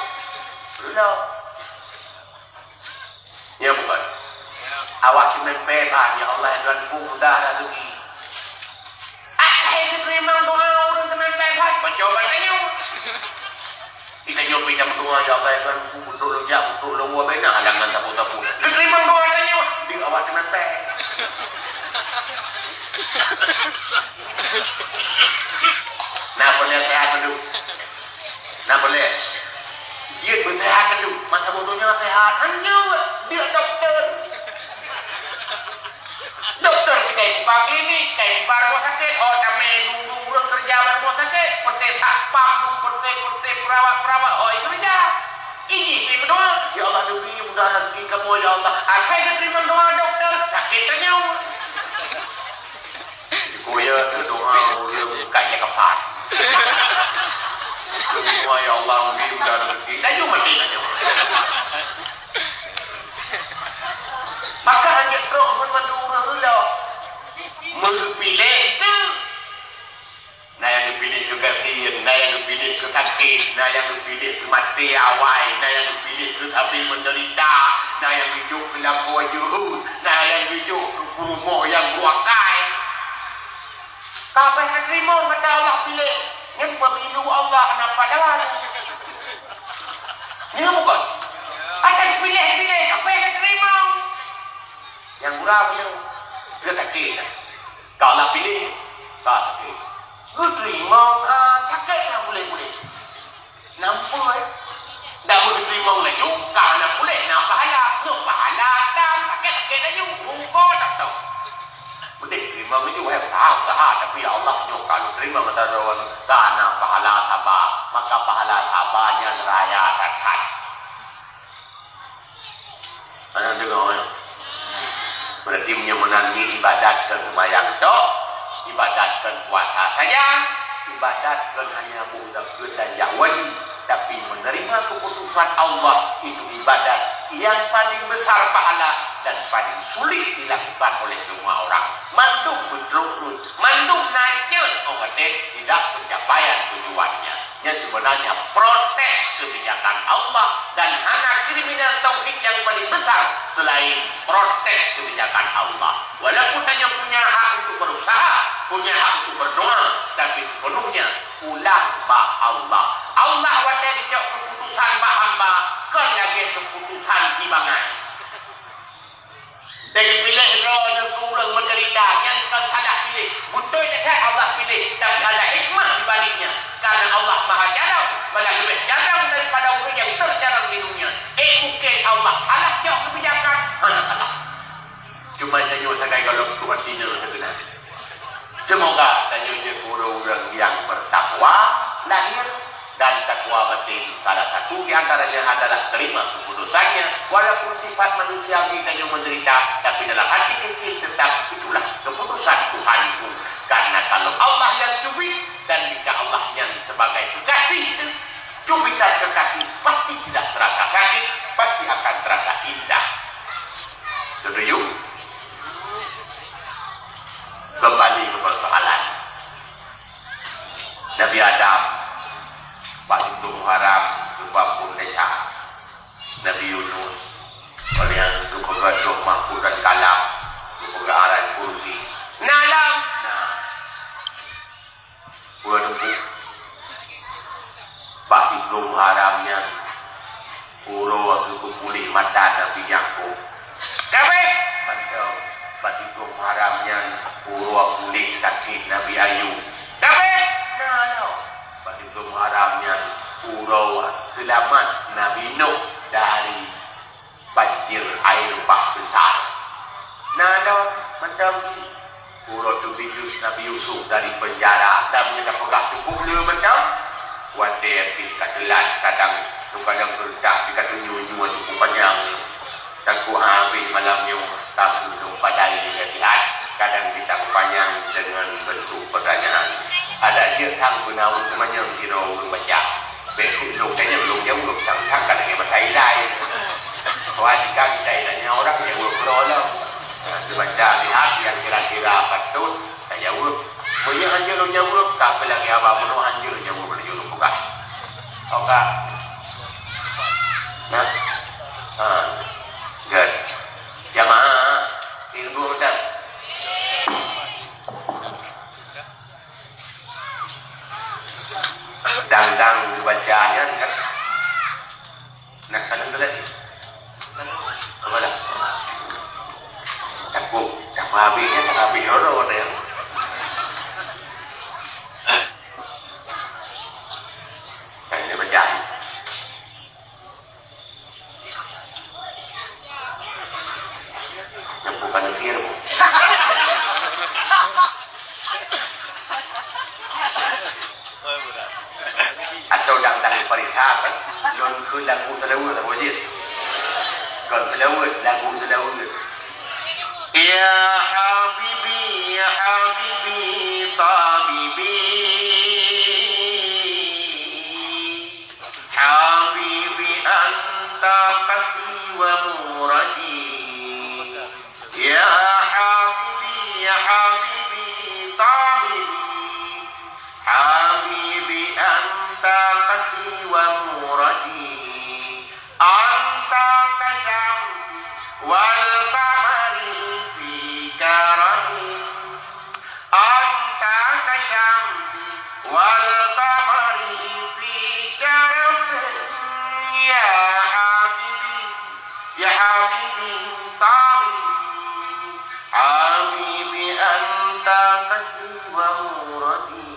Reuloh. Ya, bukan. Awak seumimpé that, "Ya Allah, ya Tuhanku, mudah raseuki." Asai geuteurimong doa ureueng seumimpé that, baca bak tanyoe. Geutanyoe pih tameudoa, "Ya Allah, ya Tuhanku, beutôi lôn jak, beutôi lôn woe, bèk na halangan sapeue-sapeue." Geuteurimong doa tanyoe, di awak seumimpé. Nah, peureulèe seuhat dulu. Nah, boleh. Jeuet beuseuhat dulu. Masa bodoh nyoe seuhat. Hanjeuet. Jeuet dokto. Dokto sitai buka klinik, sitai buka rumoh sakét. Oh, tamé dulu ureueng keureuja bak rumoh sakét. Peureté satpam, peureté, peureté perawat-perawat. Oh, itu keureuja. Ini pih meudoa. Ya Allah, bri mudah rezeki kamoe, ya Allah. Asai geuteurimong doa dokto, sakét tanyoe. Dikuyok doa ureueng bukan nyang kepat. Semua, ya Allah, bri mudah rezeki. Tanyoe maté tanyoe. Maka hana trok pun mandum ureueng reuloh. Meupiléh tu. Na nyang geupiléh keu gasien, na nyang geupiléh keu sakét, na nyang geupiléh keu maté awai, na nyang geupiléh keu sabe meudeurita, na nyang geujok keu lakoe jeuhet, na nyang geujok keu peurumoh nyang dua kai. Ka payah teurimong mata Allah piléh, nyan pemilu Allah na pahlawan. Nyan bukan? Akan piléh-piléh, ka payah teurimong. Nyang gura pemilu, dia sakét. Ka Allah piléh, ka sakét. Geuteurimong, ha, sakét nyang puléh-puléh. Nampak, eh? Dak meuteurimong laju, ka hana puléh, na pahala. Nyoe pahala tam, sakét-sakét laju. Ruko tak tahu. Meunan teurimong laju, eh, usaha, usaha. Tapi, ya Allah, nyoe ka lôn teurimong masa droe, ka na pahala saba. Maka pahala saba nyan raya that-that. Hana deungoe, eh? Berarti meunyoe meunan, ibadat keu seumayang tok, ibadat keu puasa saja, ibadat keu hanya meudapeut dan nyang wajib, tapi menerima keputusan Allah itu ibadat yang paling besar pahala dan paling sulit dilakukan oleh semua orang. Mandum beutrok-rot, mandum na jeuet, oh, tidak pencapaian tujuannya. Nyan sebenarnya protes kebijakan Allah dan hana kriminal tauhid yang paling besar selain protes kebijakan Allah. Walaupun tanyoe punya hak untuk berusaha, punya hak untuk berdoa, tapi sepenuhnya pulang bak Allah. Allah watèe geucok keuputusan bak hamba, kon lagèe keuputusan si bangai. Dan piléh droeneuh keu ureueng meudeurita, nyan kon salah piléh. Beutôi that-that Allah piléh, tapi ada hikmah di baliknya. Karena Allah Maha Jarang, bahkan lebih jarang daripada ureueng nyang terjarang di dunia. Eh, mungkin Allah salah cok kebijakan? Hana salah. Cuma tanyoe sagai gohlom tuan Cina terkena. Semoga tanyoe jeuet ureueng-ureueng nyang bertakwa lahir dan takwa batin. Salah satu di antaranya adalah terima keputusannya, walaupun sifat manusiawi tanyoe menderita, tapi dalam hati kecil tetap itulah keputusan Tuhanku. Karena kalau Allah yang cubit dan jika Allah yang sebagai kekasih, cubitan kekasih pasti tidak terasa sakit, pasti akan terasa indah. Setuju? Kembali ke persoalan. Nabi Adam, bak siplôh Muharram, geupeugah phon desya. Nabi Yunus, oleh nyang geupeugah Lauh Mahfuz dan Kalam, geupeugah Aran Kursi. Na lom. Na. Peue teupeu? Bak siplôh Muharram nyan, uroe geupeupuléh mata Nabi Yakub. Tapi, mantong, bak siplôh Muharram nyan, uroe puléh sakét Nabi Ayub. Tapi, na lom, bak siplôh Muharram nyan, uroe seulamat Nabi Nuh dari banjir air bah besar. Na lom mantong cit. Uroe teubiet Yus-, Nabi Yusuf dari penjara, dan meunyoe tapeugah cukup le mantong. Watèe pih ka teulat, kadang teuka nyang keureutah, teuka tunyok-nyok cukup panyang. Takot habéh malam nyoe, tapi lôn padai nasihat, kadang kita panyang dengan bentuk pertanyaan. Ada jeuet sang peunaun teumanyong sidroe ureueng baca. Bèk keu lôn tanyong lôn jaweueb, sang-sang ka lagèe masa ilai. Wah, jika kita ilai nyan orang jaweueb keudroe lom. Nah, teubaca lihat yang kira-kira patut tajaweueb. Meunyoe hanjeuet lôn jaweueb, ka peulagèe haba bunoe hanjeuet lôn jaweueb laju lôn peugah. Oke. Nah. Ha. Good. Jamaah, ilmu dan Dang-dang baca nyan kan. Nah, kan betul lagi. Apa dah? Takut, tak habis nyan, tak habis roro kata yang. Kan dia baca. Nyang bukan kafir. Atau dang-dang parisa kan? Lôn keu lagu seulaweuet, lagu jih. Kon seulaweuet, lagu seulaweuet. Ya habibi, ya habibi, tabibi. Habibi anta qasdi wa muradi. Ya habibi, ya habibi, tabibi. Habibi anta qasdi wa muradi. Anta kasyamsi wal qamari fi karami. Anta kasyamsi wal qamari fi syarafin. Ya habibi, ya habibi, tabibi. Habibi anta qasdi wa muradi.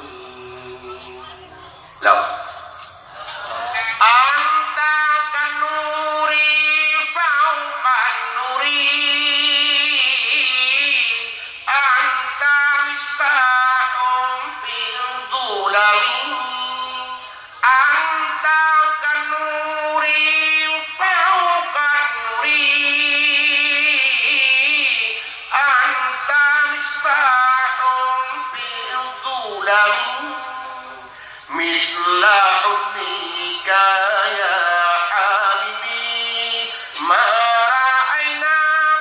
Lam misla husnika ya habibi, ma ra'aina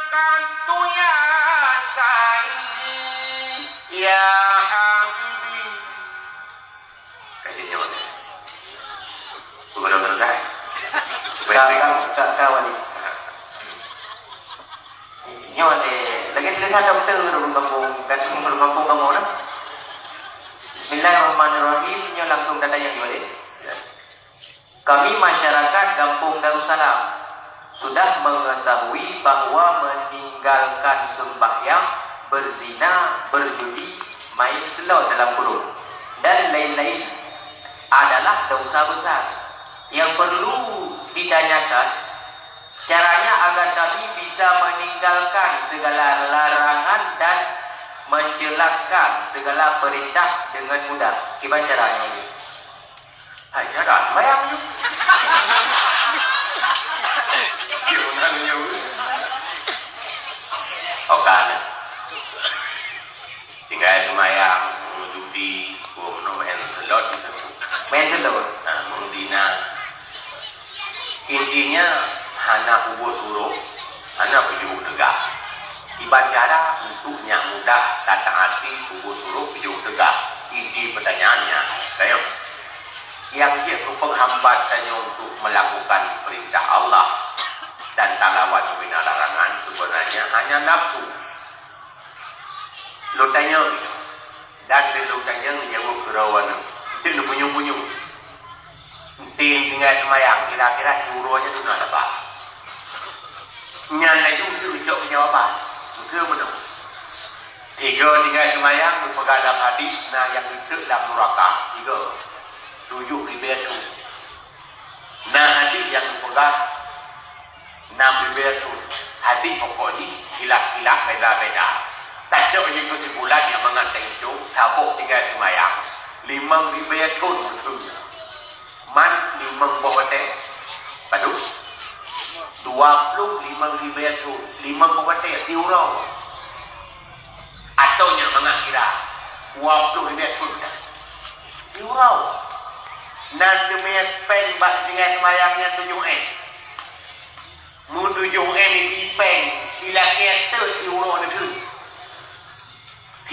qattu ya sayyidi, ya habibi. Ka jeuet nyoe. Gubernur Kedah. Ka, ka, ka, ka, Wali. Nyoe lé, lagèe tulisan dokto ureueng kampung, kan ureueng kampung kamoe lah. Bismillahirrahmanirrahim, nyoe langsung tanda yang nyoe lé. Kami masyarakat Gampông Darussalam sudah mengetahui bahwa meninggalkan sembahyang, berzina, berjudi, main slot dalam kurung, dan lain-lain adalah dosa besar yang perlu ditanyakan caranya agar kami bisa meninggalkan segala larangan dan menjelaskan segala perintah dengan mudah. Kiban caranya? Hai, cara sembahyang nyoe. Dia menang nyoe. Oke. Tinggai seumayang, meujudi, boh meunoe main slot. Main slot? Ha, meuzina. Intinya, hana peubuet burôk, hana peujeuet teuga. Kiban cara untuk nyak mudah tataati peubuet burôk peujeuet teuga. Inti peutanyaan nyan. Tanyong. Nyang jeuet keu peunghambat tanyoe untuk meulakukan peurintah Allah dan talawan ubena larangan seubeunanya hanya nafsu. Lôn tanyong, dan lôn tanyong jaweueb keudroe nyoe. Enteuk neupunyueng-punyueng. Enteuk tinggai seumayang, kira-kira siuroe nyan duna laba. Nyan laju enteuk jok jawaban. Meukeue meunoe. Tiga tinggai seumayang, geupeugah lam hadis, na nyang geuteuk lam nuraka. Tiga. Tujoh ribèe thon. Na hadis nyang geupeugah, nam ribèe thon. Hadis pokok jih khilaf-khilaf, beda-beda. Tacok jih keusimpulan nyang mangat teuicong, saboh tinggai seumayang, limong ribèe thon meuteun. Man limong boh watèe? Padub? Dua ploh limong ribèe thon. Limong boh watèe siuroe. Atau nyang mangat kira, dua ploh ribèe thon dah. Siuroe. Nan teumé péng bak tinggai seumayang nyan tujoh èm. Mun tujoh èm ibi péng, ilakèe teuk siuroe neukheun.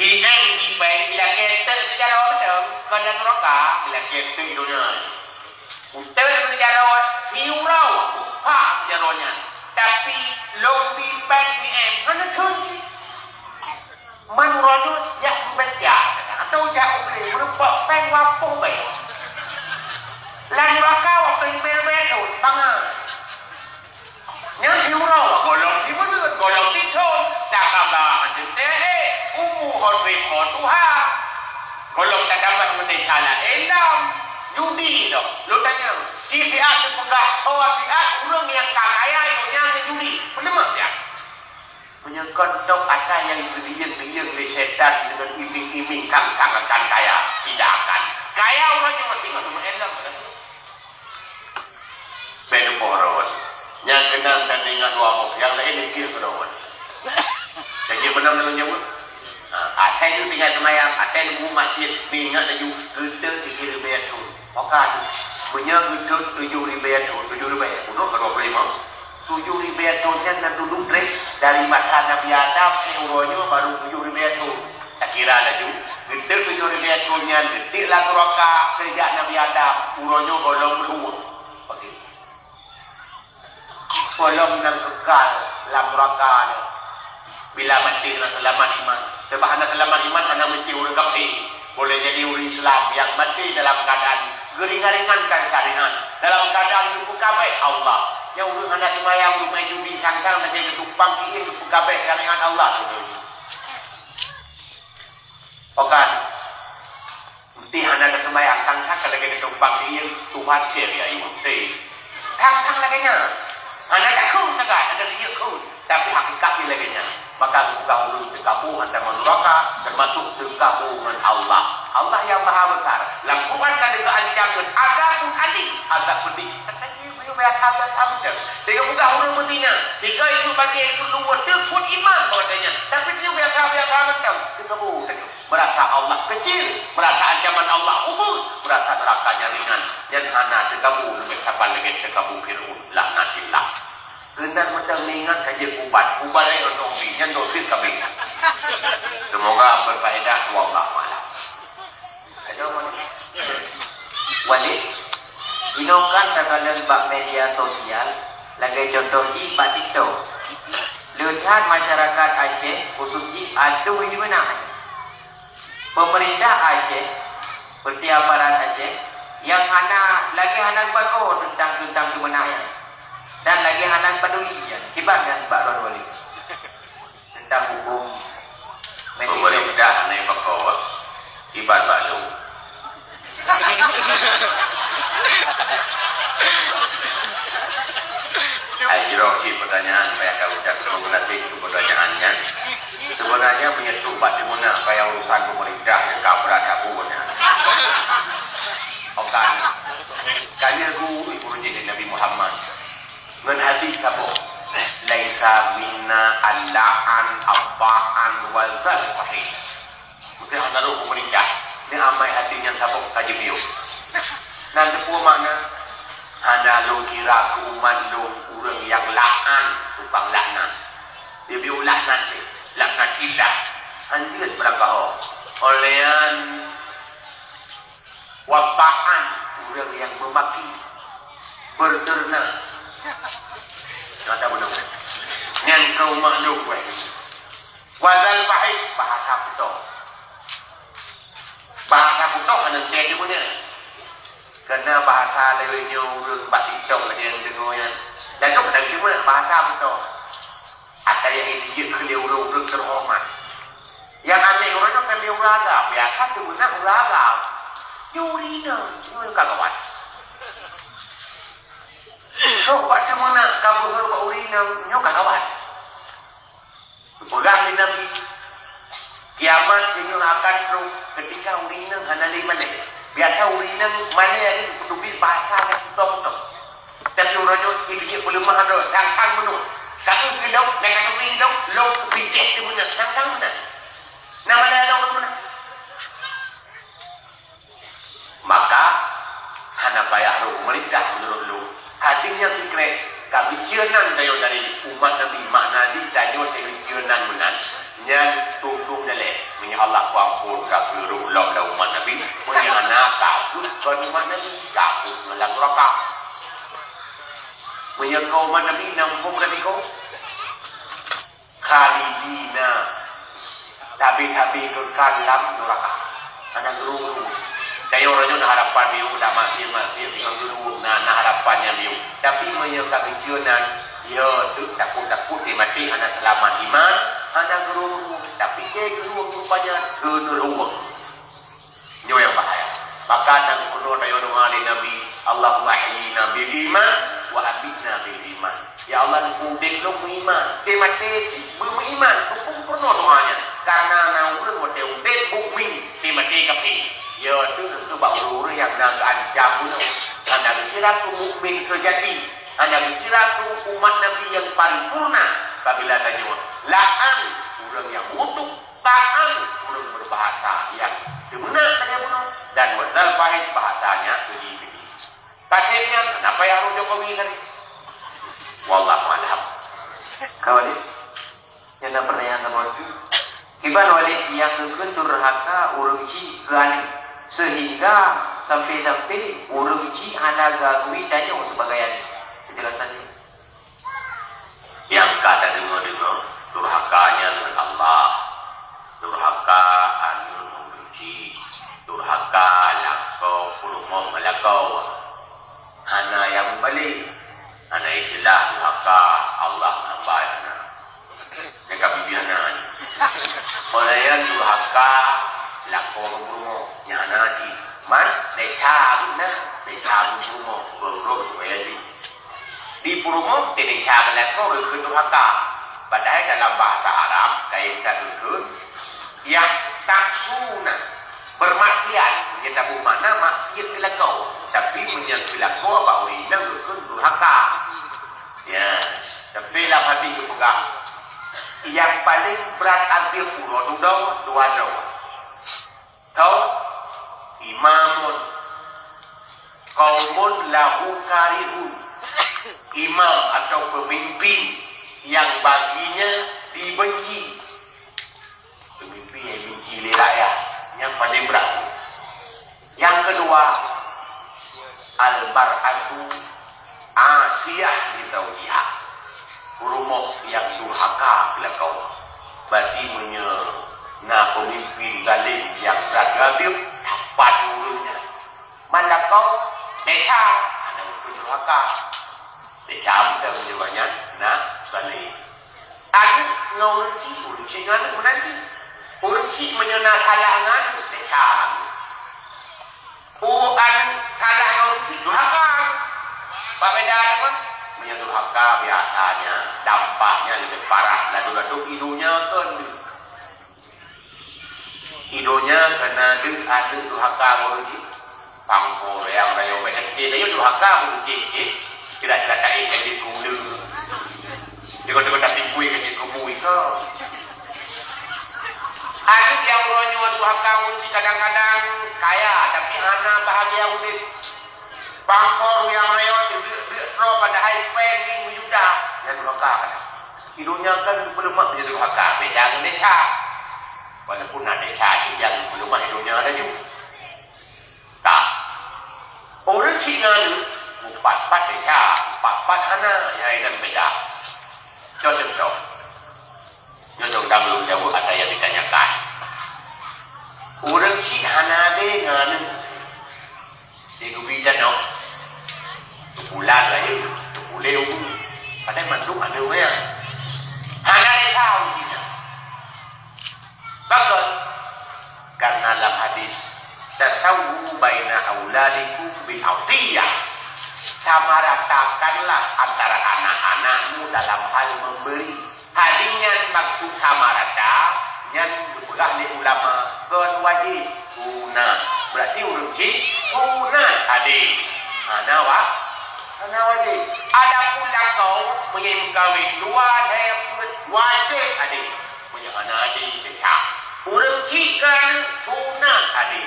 Hi èm ibi péng, ilakèe teuk siuroe beutôi, kon lam nuraka, ilakèe teuk i donya. Uteuen meujaroe siuroe, upah meujaroe nyan. Tapi lôn bi péng di M hana thon cit. Man uroe nyoe jak beubaca, atau jak u glé, meurumpok péng wapoh bae. Lam nuraka waktu imé-imé thon, bangai. Nyan siuroe, gohlom sibuleuen, gohlom sithon, takaba ateuntée, umu hot ribot tuha. Gohlom tatamah meudesya laén lom. Judi lom. Lôn tanyong, ci siat teupeugah, oh siat ureuëng nyang ka kaya nyan ngon judi. Peuleumah siat. Meunyoe kon tok ata nyang geuyeueng-geuyeueng lé setan deungon iming-iming kang-kang akan kaya, tidak akan. Kaya uroe nyoe singoh teuma ilom. Bèk neupoh rot. Nyang keunong dan ingat dua boh, nyang laén dikir keudroe. Jadi beunang lôn jaweueb. Ha, asai nyoe tinggai seumayang, asai nyoe maksiet, ingat laju, geuteuk dikir ribèe thon. Maka, meunyoe geuteuk tujoh ribèe thon, tujoh ribèe, bunoe ka dua puluh lima. Tujoh ribèe thon nyan na dudoe trép dari masa Nabi Adam, eh, uroe nyoe baru tujoh ribèe thon. Takira laju, geuteuk tujoh ribèe thon nyan, geuteuk lam nuraka, seujak Nabi Adam, uroe nyoe gohlom lheueh. Oke. Gohlom nyang keukai lam nuraka nyoe. Bila maté hana seulamat iman. Sabab hana seulamat iman hana meusti ureuëng kafé. Boleh jadi ureuëng Islam nyang maté dalam keuadaan geuringan-ringankan syariat. Dalam keuadaan geupeukabeh Allah. Nyang ureuëng hana seumayang, ureuëng main judi, kang-kang lagèe geutumpang tieng geupeukabeh syariat Allah. Oke. Meusti hana taseumayang, kang-kang lagèe geutumpang tieng, Tuhan cit ya ibu. Kang-kang lagèe nyan. Hana takheun sagai, hana jijeuet kheun. Tapi hakikat jih lagèe nyan. Maka geupeugah ureuëng teukabu hantom ngon nuraka, teumasuk teukabu ngon Allah. Allah nyang Maha Besar. Lam Quran ka geuancam ngon azabun alim, azab peudeh. Kata jih, meunyoe biasa-biasa macam. Teuka peugah ureuëng beuzina, tiga itu bagi itu luwah, teupot iman bahwa nyan. Tapi meunyoe biasa-biasa macam, teukabu saja. Merasa Allah Kecil, merasa ancaman Allah ubit, merasa neuraka nyan ringan, nyan hana teukabu leubeh saban lagée teukabu Fir'aun, laknatillah. Keunan meuteumé ingat ka jeuet ubat, ubat laén untuk bi, nyan dosis kabeh. Semoga berfaedah, wallahu a'lam. Ayo, Walid. Walid, inoe kan takalon bak media sosial, lagée contoh jih bak TikTok. Le that masyarakat Aceh, khusus jih, adoh ié meunan. Peumeurintah Aceh, seperti aparat Aceh, nyang hana, lagée hana geupakoe teuntang, teuntang keumeunangan, dan lagée hana paduli nyan. Kiban nyan bak droeneuh, Walid? Teuntang huköm. Peumeurintah hana pakoe, kiban bak lôn? Hai, jroh cit peutanyaan, payah ka ucap, terima kasih untuk pertanyaan nyan. Sebenarnya meunyoe bak dimeunan payah urusan pemerintah nyan ka brat saboh nyan. Okan, ka lheueh guru ibu jih Nabi Muhammad ngon hadis saboh, "Laisa minna al-la'an, at-ta'an, wa zal fahis." Meusti hana rôh pemerintah, nyan amai hati nyang saboh ka jipiôh. Nan teupeue makna? Hana lôn kira keu umat lôn ureuëng nyang la'an, tukang laknat. Jipiôh laknat lé, laknatillah. Hanjeuet beurangkaho. Óh lheueh nyan, wa ta'an, ureuëng nyang meumaki, beureuteurna. Nyan ata bunoe. Nyan keu umat lôn wéh. Wa zal fahis, bahasa beutôi. Bahasa beutôi hana teuntée dimeunan. Karena bahasa lewat nyoe ureuëng bak TikTok lagée nyang deungoe nyan. Dan tu kadang dimeunan bahasa beutôi. Ata nyang jijeuet keu lé ureuëng-ureuëng teuhoreumat. Nyang aneh uroe nyoe kon lé ureuëng agam, biasa teumeunak ureuëng agam. Nyoe ureuëng inong, nyoe ka gawat. Sok bak teumeunak ka beuhe bak ureuëng inong, nyoe ka gawat. Geupeugah lé Nabi, kiamat sinyoe akan troh keutika ureuëng inong hana lé malée. Biasa ureuëng inong malée lé geuteubiet bahasa nyang tutong-tutong. Tapi uroe nyoe, ié jih peuleumah droe, sang-sang meunoe. Ka eu keu lôn, nyang ka turi lôn, lôn peubiet teumeunak, sang-sang meunan. Na malée lôn meunan. Maka, hana payah rôh meurintah meunurot lôn. Hati nyang sikrek, ka geucue nan tanyoe dari umat Nabi, makna jih tanyoe teucue nan meunan, nyan tundong daleh. Meunyoe Allah kuampôn ka keu rôh lom lam umat Nabi, meunyoe hana, ka peuet kon umat Nabi, ka peuet ngon lam nuraka. Meunyoe kon umat Nabi, na muphom ka tiko? Khalidina, tabi-tabi keukai lam nuraka. Hana geureueng-reueng. Tanyoe uroe nyoe na harapan miyueb, na maksiat-maksiat, singoh geureueng, na, na harapan nyang miyueb. Tapi meunyoe ka geucue nan, ya, teuk takot-takot, maté hana seulamat iman, hana geureueng-reueng. Tapi keu geureueng rupanya geureueng. Nyoe nyang bahaya. Maka na geupeugah tanyoe doa lé Nabi, "Allahumma ahyina bil iman, wa amitna bil iman." Ya Allah, neupeuudeb lôn meuiman, teumaté cit beumeuiman. Keupeue peurunoe doa nyan? Karena na ureuëng watée udeb mukmin, teumaté kafé. Ya, teuntée bak ureuëng-ureuëng nyang na geuancam bunoe. Hana geukira keu mukmin seujati, hana geukira keu umat Nabi nyang paripurna. Apabila tanyoe la'an ureuëng nyang meukutok, ta'an ureuëng beubahasa nyang teumeunak lagée bunoe, dan wa zal fahis, bahasanya keji-keji. Pakon nyan, na payah rôh Jokowi tadi. Wallahu a'lam. Ka Walid, nyang na pertanyaan sama tu. Kiban Walid nyang geukheun durhaka ureuëng chik keu aneuk, sehingga sampai-sampai ureuëng chik hana geuakui tanyoe sebagai aneuk? Penjelasan nyoe. Nyang ka tadeungoe-deungoe, durhaka nyan ngon Allah, durhaka aneuk ngon ureuëng chik, durhaka lakoe peurumoh ngon lakoe. Hana nyang meubalek, hana istilah durhaka Allah ngon hamba nyang na. Nyang ka bibiah na. Óh lheueh nyan durhaka lakoe ngon peurumoh, nyan hana cit. Man, desya geuh na, desya ngon peurumoh, ureuëng-ureuëng supaya cit. Di peurumoh teuh desya ngon lakoe geukheun durhaka. Padahai dalam bahasa Arab, kayém that geukheun, yahtashuna, beurmaksiat. Nyan taboh makna maksiat keu lakoe. Tapi meunyoe keu lakoe bak ureuëng inong geukheun durhaka. Ya, tapi lam hati geupeugah, nyang paleng brat ateueh uroe dudoe, dua droe. Karihun, imam atau pemimpin yang baginya dibenci. Pemimpin yang dibenci lé rakyat, nyang paling brat. Nyang keudua, al-mar'atu asiyah li zaujiha. Peurumoh nyang durhaka keu lakoe. Berarti meunyoe na pemimpin zalim nyang brat gadeueb, tapan ureuëng nyan. Man lakoe desya, hana mungken durhaka. Desya meunan meunyoe nyan na zalim. Aneuk ngon ureuëng chik, ureuëng chik ngon aneuk meunan cit. Ureuëng chik meunyoe na salah ngon aneuk, desya. Ureuëng salah ngon ureuëng chik, durhaka. Bak beda teuma, meunyoe durhaka biasanya dampaknya leubeh parah, ladôm-ladôm i donya kon. I donya kana deuh aneuk durhaka ngon ureuëng chik. Pangko reang rayo macam dia durhaka ngon ureuëng chik. Tidak-tidak kain ka jeuet keu uleue. Tengok-tengok tapi bui ka jeuet keu bui ke. Aneuk nyang uroe nyoe durhaka ureuëng chik kadang-kadang kaya, tapi hana bahagia udeb. Bangkong nyang rayeuk teubiet-biet droe padahai péng jih meujuta, nyan durhaka kadang. I donya kan peuleumah meunyoe durhaka, beda ngon desya. Walaupun na desya cit nyang peuleumah i donya laju. Ka. Ureuëng chik ngon aneuk, meupat-pat desya, meupat-pat hana, nyang inan beda. Contoh-contoh. Nyoe dong dang lôn jaweueb ata nyang ditanyakan. Ureuëng chik hana adé ngon aneuk. Di geubi tanoh. Teupulan rayeuk, teupuléh umu. Padahai mandum aneuk ureuëng. Hana desya ureuëng chik nyan. Pakon? Karena lam hadis, "Tasawwu baina auladikum bil atiyah." Samaratakanlah antara anak-anakmu dalam hal memberi. Hadis nyan maksud samarata, nyan geupeugah lé ulama kon wajéb, sunat. Berarti ureuëng chik sunat adé. Hana wa-, hana wajéb. Adapun lakoe meunyoe meukawen dua lhée peuet, wajéb adé. Meunyoe hana adé, desya. Ureuëng chik keu aneuk sunat adé.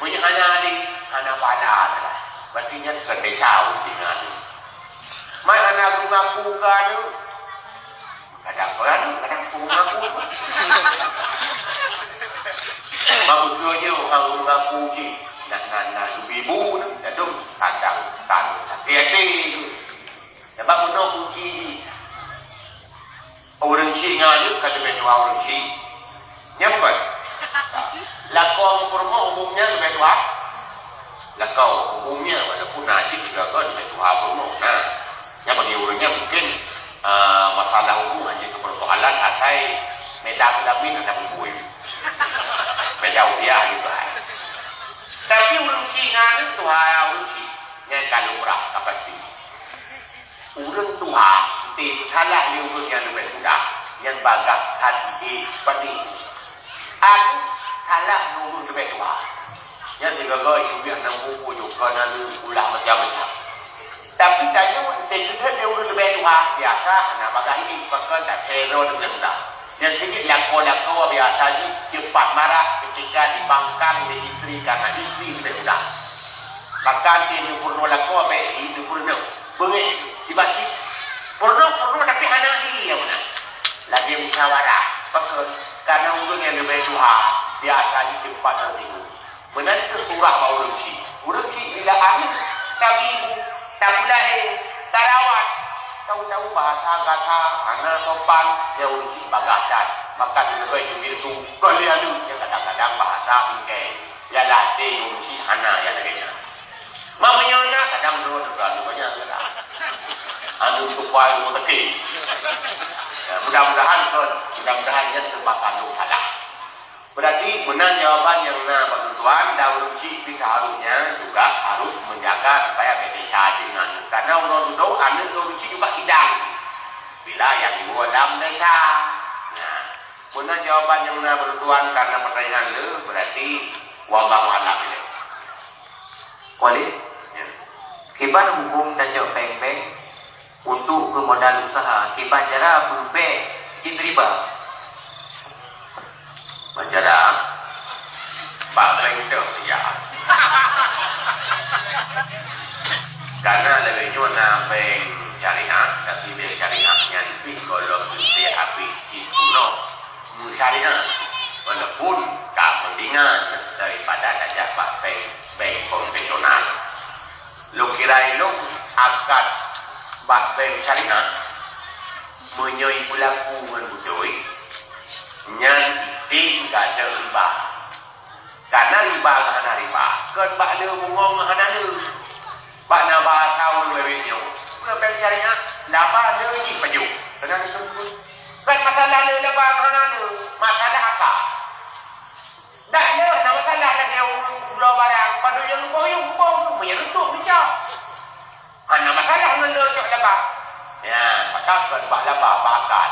Meunyoe hana adé, hana pahala. Berarti nyan kon desya ureuëng chik ngon aneuk. Man hana geumaku keu aneuk. Kadang keu aneuk, kadang keu geumaku. Bak beutôi nyoe, ureuëng geumaku jih. Nak, nak, nak geubi bu, nak dong, kadang, kadang, hati-hati. Sabab bunoe kunci jih. Ureuëng chik ngon aneuk ka leubeh tuha ureuëng chik. Nyan bukan? Lakoe ngon peurumoh umumnya leubeh tuha. Lakoe umumnya, walaupun na cit juga kan leubeh tuha peurumoh. Nah, nyan bagi ureuëng nyan mungkin, eh, masalah umur hanya keu persoalan asai beda kelamin ada bubui. Beda usia juga. Tapi ureuëng chik ngon aneuk tuha ureuëng chik. Nyan ka lumrah, ka pasti. Ureuëng tuha, teusalah lé ureuëng nyang leubeh muda, nyan bagaih that idéh seupati. Aneuk salah lé ureuëng leubeh tuha. Nyan sigoe-goe jih biak nam buku jok keu aneuk ulah macam-macam. Tapi tanyoe teukeudeuet lé ureuëng leubeh tuha, biasa hana bagaih idéh, pakon that lé ureuëng leubeh muda. Nyang keujeuet lakoe-lakoe biasa jih cepat marah ketika dibangkang lé istri karena istri leubeh muda. Bahkan di neupeurunoe lakoe bèk di neupeurunoe. Beungéh, dibaci. Peurunoe, peurunoe tapi hana hi nyang meunan. Lagèe musyawarah. Pakon? Karena ureueng nyang leubeh tuha biasa jih cepat teusinggung. Meunan kheueh surah bak ureueng chik. Ureueng chik bila aneuk tabibu, tapeulahé, tarawat, tahu-tahu bahasa gata hana sopan, nyang ureueng chik bagaih that. Maka sigoe-goe teubiet su, goh lé aneuk, nyang kadang-kadang bahasa bingkai. Ialah até ureueng chik hana nyang lagèe nyan. Meunyoe na, kadang droe teuka aneuk banyak teuka. Aneuk tupai rumoh teuke. Ya, mudah-mudahan kon, mudah-mudahan nyan teumasang salah. Berarti meunan jawaban nyang na bak tuan, dan ureueng chik pih seharusnya juga harus menjaga supaya bèk desya cit ngon aneuk. Karena uroe dudoe aneuk ureueng chik juga sidang. Bila nyang iwoe lam desya. Nah, meunan jawaban nyang na bak tuan karena pertanyaan le, berarti wallahu a'lam. Walid, ya. Kiban huköm tajok péng-péng untuk keu modal usaha, kiban cara beubèk jeuet riba? Bak cara bak péng teuh, ya. Karena lagèe nyoe na bank syariah, tapi bank syariah nyan pih gohlom leubeh habéh cit peunoh meusyariah, walaupun ka mendingan daripada tajak bak bank, bank konvensional. Lôn kira lôn akad bak bank syariah, meunyoe beulaku ngon beutôi, nyan item gadôh riba. Kana riba ngon hana riba, kon bak le bungong ngon hana le. Bak na bahasa ureueng lawét nyoe, peue bank syariah, laba le jih pajoh. Kana disebut. Kon masalah le laba ngon hana le, masalah akad. Dak le na masalah lagèe ureueng bloe barang, padub nyang boh yum boh, meunyan reutôh meucah. Hana masalah ngon le cok laba. Ya, maka kon bak laba, bak akad.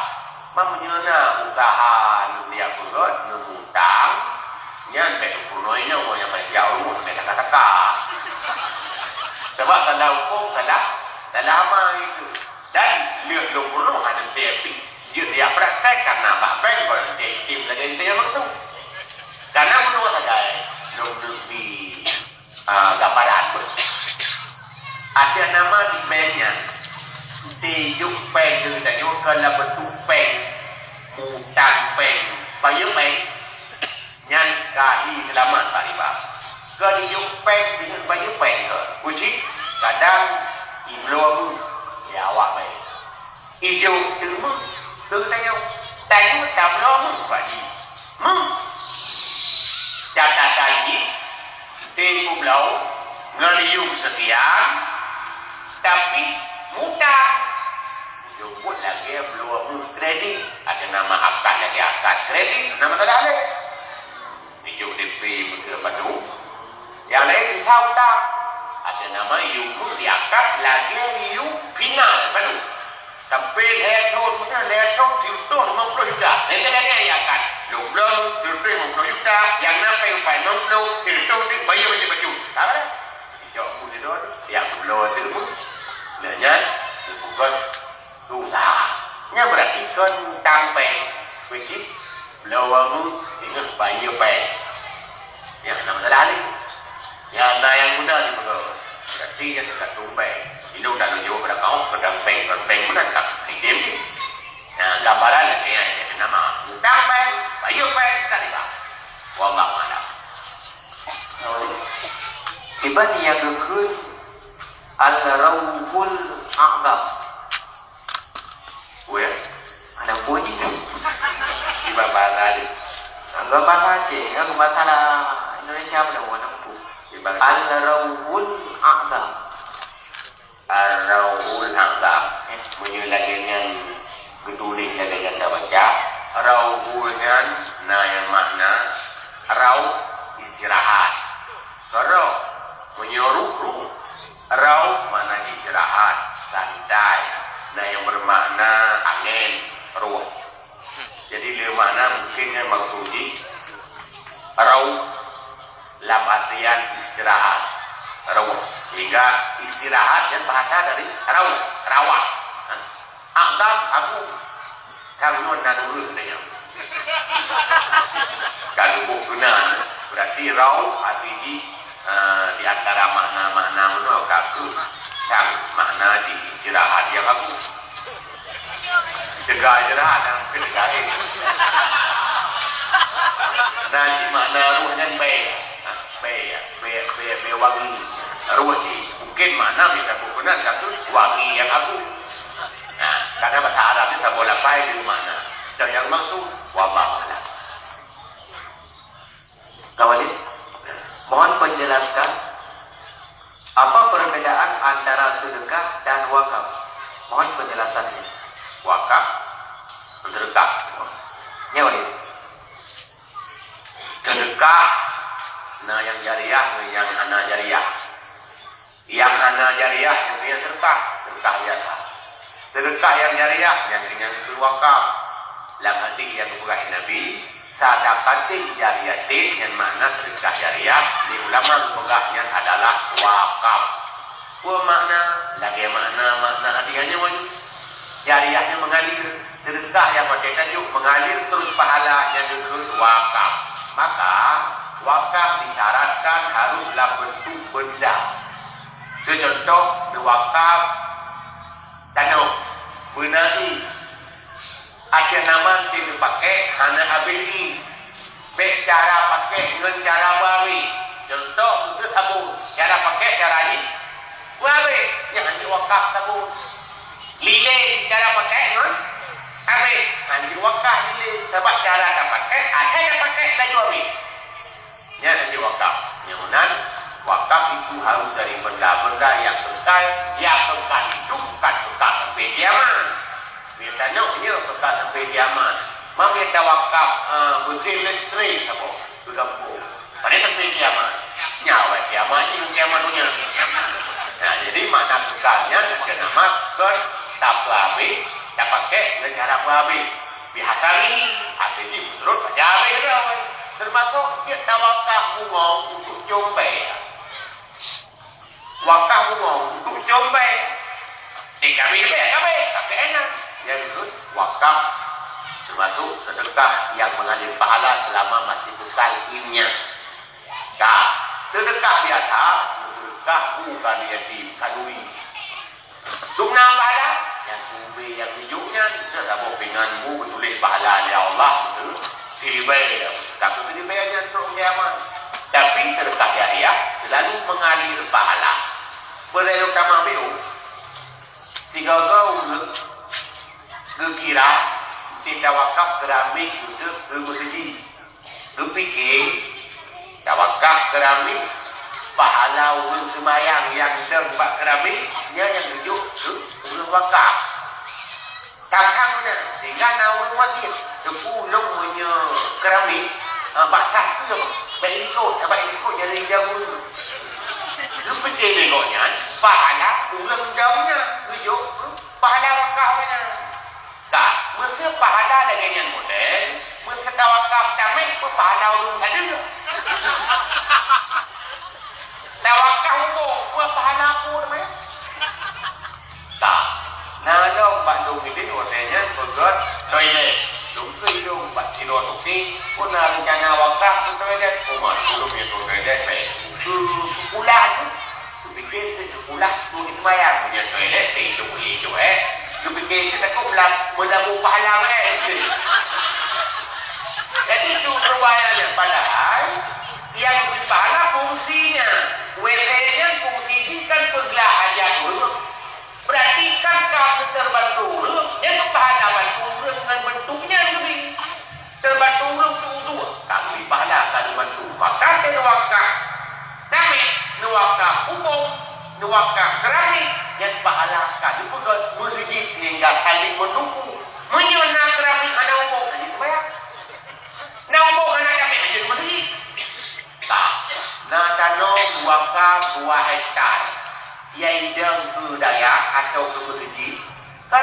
Meunyoe na usaha neuk liak peugöt, neuk utang, nyan bèk peurunoe nyoe nyang manusia rumoh bèk taka-taka. Sabab tanda hukôm salah, salah ama itu. Dan lheueh lôn peurunoe hana teupi. Jeuet jak praktek karena bak bank kon teuitem lagèe teuitem maksud. Karena meunurot sagai lôn neuk bi Ah, gambaran. Ateueh nama di bank nyan, tijôk péng keu geutanyoe kon lam beuntuk péng, mutang péng, bayeue péng, nyan ka hi seulamat bak riba. Kon tijôk péng singoh bayeue péng keu. Uji, kadang ibloe mu, ya awak baik. Ijôk teuma keu tanyoe. Tanyoe tabloe meuh bak jih. Meuh. Catatan jih, teupubloe ngon yum sekian, tapi mutang. Ijôk buet lagèe bloe meuh kredit. Ada nama akad lagèe akad kredit, nama salah lé. Tijôk D P beutôi padum. Nyang laén sisa utang. Ateueh nama yum diakat lagèe yum final padum. Sampai lhèe thôn, meunan lhèe thôn, sireutôh limong ploh juta. Nyang keunan nyan diakat. Lôn bloe sireutôh limong ploh juta, nyang na péng empat limong ploh, sireutôh teuk bayeue bacut-bacut. Ka lah. Tijôk bu sidon, nyang bloe teuk bu. Nah, nyan, dipeugöt Susah. Nyan berarti kon utang péng. Kucing, bloe mu, ingat bayeue péng. Nyang na masalah ni. Nyang na nyang guna di peugah. Berarti nyan teugantung péng. Ilôn dak lôn jaweueb pada kaum, kon péng, kon péng meunan ka item jih. Nah, gambaran lagèe nyan, jadi nama utang péng, bayeue péng, ka riba. Wallahu a'lam. Kiban nyang geukheun al-rauhul a'zam. Weh, ada bunyi tu. Di bahasa Aceh. Enggak bahasa Aceh, enggak bahasa Indonesia pun ada bukan aku. Di bahasa Al-Rauhul A'zam. Ar-Rauhul A'zam. Eh, meunyoe lagèe nyan geutuléh lagèe nyan tabaca, Rauhul nyan na nyang makna rauh istirahat. Rauh, meunyoe ruh, ruh. Rauh makna jih istirahat, santai. Na nyang beumakna angén, ruh. Jadi, le makna mungkin nyan maksud jih rauh lam artian istirahat, rauh. Sehingga istirahat nyan bahasa dari rauh, rawah. Ha? Agam agung. Ka ngon na ureueng nyan. Ka lubuk keunan. Berarti rauh arti jih, eh, di antara makna-makna meunoe ka keuh sang makna jih istirahat nyang agung. Teuga istirahat dan mungkin teuga. Nah, jih makna rauh nyan bèe. Bèe, bèe, bèe, bèe wangi. Rauh jih. Mungkin makna mita buku nan kasus wangi nyang agung. Nah, karena bahasa Arab ni saboh lapai di mana. Dan yang maksud, wallahu a'lam. Kak Walid, mohon penjelaskan apa perbedaan antara sedekah dan wakaf. Mohon penjelasannya. Wakaf, sedekah. Ya, Walid. Sedekah, na nyang jariah ngon nyang hana jariah. Nyang hana jariah, nyan keuh nyang sedekah, sedekah biasa. Sedekah nyang jariah, nyan keuh nyang keu wakaf. Lam hadis nyang geupeugah Nabi, "Sadaqatin jariyatin," nyan makna sedekah jariah, lé ulama geupeugah nyan adalah wakaf. Peue makna? Lagèe makna, makna hadis nyoe. Jariah nyan mengalir. Sedekah nyang watèe tajok mengalir terus pahala nyang geukheun wakaf. Maka, wakaf disyaratkan harus lam bentuk benda. Keu contoh, Wakaf tanoh beuna ié. Até nama teuh pakék hana abéh ié. Bék cara pakék ngon cara beuabéh. Contoh, keu sabon, cara pakék cara jih beuabéh, nyan hana wakaf sabon. Lilén cara pakék ngon abéh, hana wakaf lilén, sabab cara tapakék asai tapakék laju abéh. Nyan hana wakaf. Nyang meunan, wakaf itu harus dari benda-benda yang kekal, yang kekal itu bukan kekal sampai kiamat. Meunyoe tanoh nyoe kekal sampai kiamat. Meunyoe tawakaf, eh, mesin listrik saboh, keugampông. Padahai sampai kiamat. Nyawa kiamat ni, kiamat dunia. Nah, jadi makna kekal nyan, keu nama kon tapeuabéh, tapakék ngon cara peuabéh. Biasa ni, hati ni menurut baca habéh dah. Termasuk dia tawakaf bungong untuk combai. Wakaf bungong untuk combai. Di kami habéh, habéh, tapi enak. Yang menurut wakaf termasuk sedekah yang mengalir pahala selama masih kekal inya. Ka, sedekah biasa, sedekah bukan yatim, kanui. Dum na pahala, nyang ubé nyang mijôk nyan, na saboh pingan bu geutuléh pahala lé Allah, beutôi. Siribèe, tapi siribèe nyan trok kiamat. Tapi sedekah jariah selalu mengalir pahala. Peureulee lôn tamah beu, sigoe-goe ureueng geukira teuka wakaf keramik untuk keu meuseujid. Geupike, tawakaf keramik, pahala ureueng seumayang nyang dong bak keramik, nyan nyang geujok keu ureueng wakaf. Tang-tang meunan, sehingga na ureueng wasiet, "Teungku, lôn meunyoe keramik, eh, bak sah keuh, bak ikot, bak ikot jari idang ureueng." Geupike lé gobnyan, pahala ureueng dong nyan geujok keu pahala wakaf nyan. Ka, meuseu pahala lagèe nyan model, meuseu tawakaf tamèh peue pahala ureueng sadeue. Tawakaf ubông, peue pahala peue tamèh. Ka, na lom bak lôn idéh model nyan peugöt toilet. Lôn keu idong bak sidroe toke, peue na reuncana wakaf keu toilet, umat ulôn nyang toilet bèk. Keu sekolah tu. Geupike keu seukulah tu diseumayang, meunyoe toilet pih lôn boleh ijok, eh. Geupike keu takot meulam-, meulabu pahala, eh. Jadi, tu rupanya, padahai nyang geubri pahala fungsi nyan. W C nyan fungsi jih kan peuglah hajat ureueng. Berarti kan ka teubantu ureueng, nyan pahala bantu ureueng ngon bantu nyan geubri. Teubantu ureueng teuuduk, tapi pahala ka neubantu. Maka teuh neuwakaf tamèh, neuwakaf ubông, neuwakaf keramik, nyan pahala ka neupeugöt meuseujid sehingga saling mendukung. Meunyoe na keramik hana ubông, hana jiseumayang. Na ubông hana tamèh, hana jeuet meuseujid. Ka, na tanoh wakaf dua hektar, nyang idong keu dayah atawa keu meuseujid, kan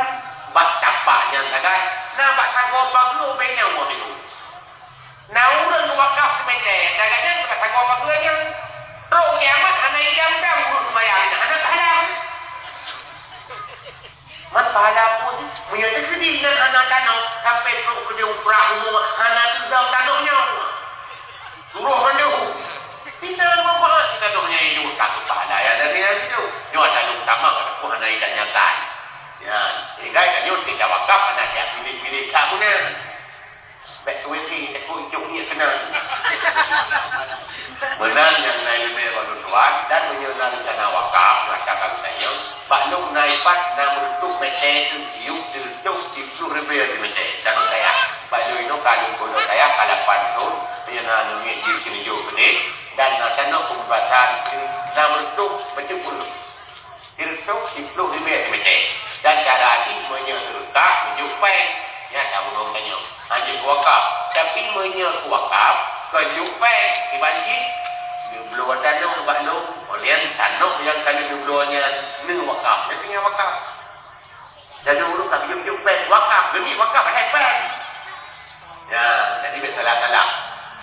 bak tapak nyan sagai, na bak sagoe pageue ubé nyan uroe minggu. Na ureueng wakaf seumeter, sagai nyan bak sagoe pageue nyan. Trok kiamat hana idam-dam ureueng seumayang nyan, hana pahala. Man pahala pun, meunyoe teukeudi nyan hana tanoh, sampoe trok keudeh u prah umu, hana teudong tanoh nyoe. Turoh mandum. Tinggai manfaat tanoh nyan iduek, takot pahala nyang lagèe nyan iduek. Nyoe tanoh tamah, ataupun hana itanyakan. Ya, sehingga tanyoe tinggai wakaf, hana piléh-piléh that meunan. Bèk tuwisi, takot icok miet keunan. Meunan nyang na ileumèe bak lôn tuan, dan meunyoe na reuncana wakaf, maka ka geutanyoe, bak lôn na ipat na meureutôh mètè teuh, siup sireutôh siploh ribèe mètè, dan kaya. Bak lôn inoe ka lôn boh kaya ka lapan thôn, meunyoe na neungiek jih sineujok keudeh, dan na tanoh peumbasan na meureutôh bacut ureueng. Sireutôh siploh ribèe mètè. Dan cara jih meunyoe seudeukah meujok péng, nyan tabulông tanyoe. Hana jeuet keu wakaf. Tapi meunyoe keu wakaf, keu jok péng, kiban cit, neubloe tanoh bak lôn, óh lheueh tanoh nyang ka lheueh neubloe nyan neuwakaf. Nyan tinggai wakaf. Jadi ureueng ka geujok-jok péng, wakaf, geuniet wakaf, padahai péng. Ya, jadi bèk salah-salah.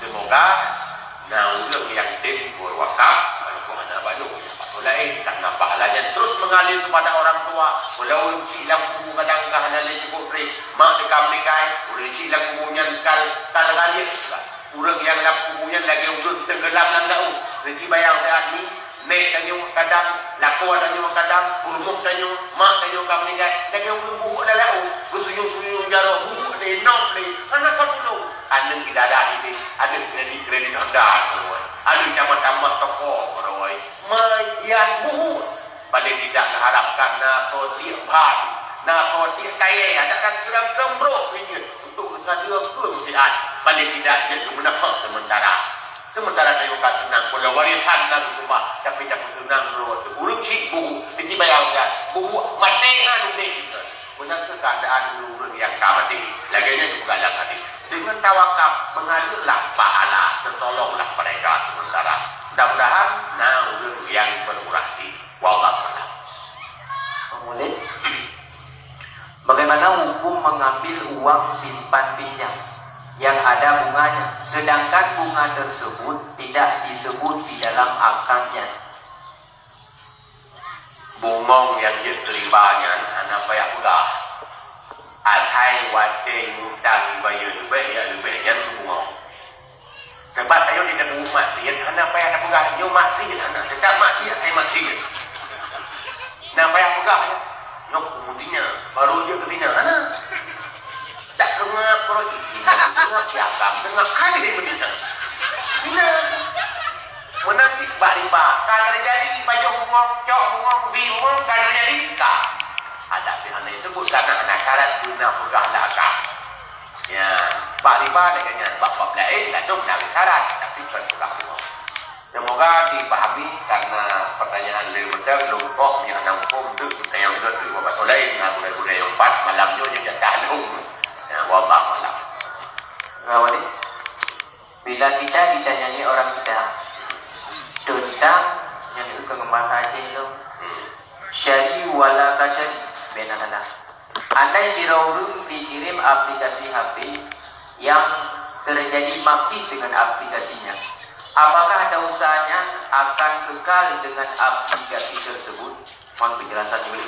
Semoga na ureueng nyang tem beuwakaf, walaupun hana bak lôn, bak lôn laén, karena pahala nyan terus mengalir kepada orang tua. Walau ureueng chik lam kubu kadang ka hana lé cukup trép, mak teuka meuninggai, ureueng chik lam kubu nyan ka, ka lagèe nyan. Ureueng nyang lam kubu nyan lagèe ureueng teunggelam lam laôt. Ureueng chik bayang saat ni, Nek tanyoe kadang, lakoe tanyoe kadang, peurumoh tanyoe, mak tanyoe ka meuninggai, lagèe ureueng buhuk lam laôt, geusuyueng-suyueng jaroe, buhuk lé, nop lé, hana ka tulông. Aneuk idada idéh, aneuk kredit-kredit Honda keudroe, aneuk tamah-tamah toko keudroe, mai hian buhuk. Paling tidak geuharapkan na soe tiek ban, na soe tiek kayèe, adak ka seurang keumbroh pih jeuet untuk geusadeue keu meusihat. Paling tidak jeuet geumeunafék seumeuntara. Seumeuntara tanyoe ka seunang, peue lom warésan na geukeubah, tapi tapeuseunang droe teuh. Ureueng chik buhuk, ditibai Allah, buhuk maté na udép. Meunan kheueh keuadaan ureueng-ureueng nyang ka maté. Lagèe nyan geupeugah lam hadis. Deungon tawakaf, mengalirlah pahala, tertolonglah mereka sementara. Mudah-mudahan na ureueng nyang bermurah hati. Wallahu a'lam. Pemulit. Bagaimana hukum mengambil uang simpan pinjam yang ada bunganya, sedangkan bunga tersebut tidak disebut di dalam akadnya? Bungong nyang jeuet keu riba nyan hana payah peugah. Asai watèe utang jibayeue leubeh, ya leubeh nyan bungong. Sabab tanyoe di tabuet maksiet hana payah tapeugah nyoe maksiet hana, teutap maksiet hai maksiet. Hana payah peugah nyoe, nyoe kumu zina, baru jeuet keu zina hana. Tak seungab perut, seungab siagam, seungab hadis meudina. Zina. Meunan cit bak riba, ka teujadi pajoh bungong, cok bungong, bi bungong, ka teujadi, ka. Adak pih hana disebut, karena hana syarat guna peugah lam akad. Ya, bak riba lagèe nyan, bak bab laén ladôm na syarat, tapi kon peugah bungong. Semoga dipahami, karena pertanyaan lé macam lungkok nyang hana muphom tu, saya udah tu bak laén, na guna-guna yang empat malam nyoe jadi tak lung. Ya, wallahu a'lam. Rawani. Bila kita ditanyai orang kita tentang yang itu keukeumah Aceh tu, syari wala ka syari, bena salah. Andai sidroe ureueng dikirém aplikasi H P yang terjadi maksiat dengan aplikasinya, apakah dosanya akan kekal dengan aplikasi tersebut? Mohon penjelasan dulu.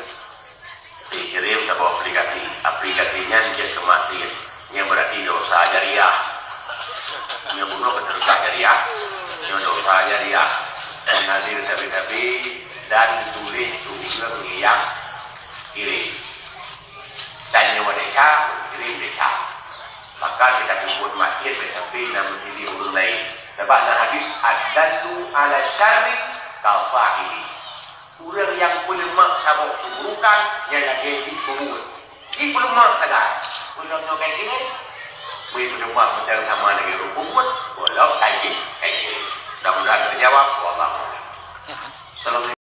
Dikirém saboh aplikasi. Aplikasi nyan jeuet keu maksiet. Nyan berarti dosa jariah. Nyan bunoe keu dosa jariah. Nyan dosa jariah. Mengalir sabe-sabe dan tuléh keu ureueng nyang kirém. Dan nyoe desya, kirém desya. Maka kita peubuet maksiet bèk sampai na meusidéh ureueng laén. Sabab na hadis, "Ad-dallu 'ala syarri kafa'ili." Ureueng nyang peuleumak saboh keuburukan, nyan lagèe jih peubuet. Jih peuleumak sagai. Ulôn nyoe kai jih, bri peuleumak meutai sama lagèe ureueng peubuet, ulôn kai jih, kai jih. Mudah-mudahan teujawab, wallahu a'lam. Assalamualaikum.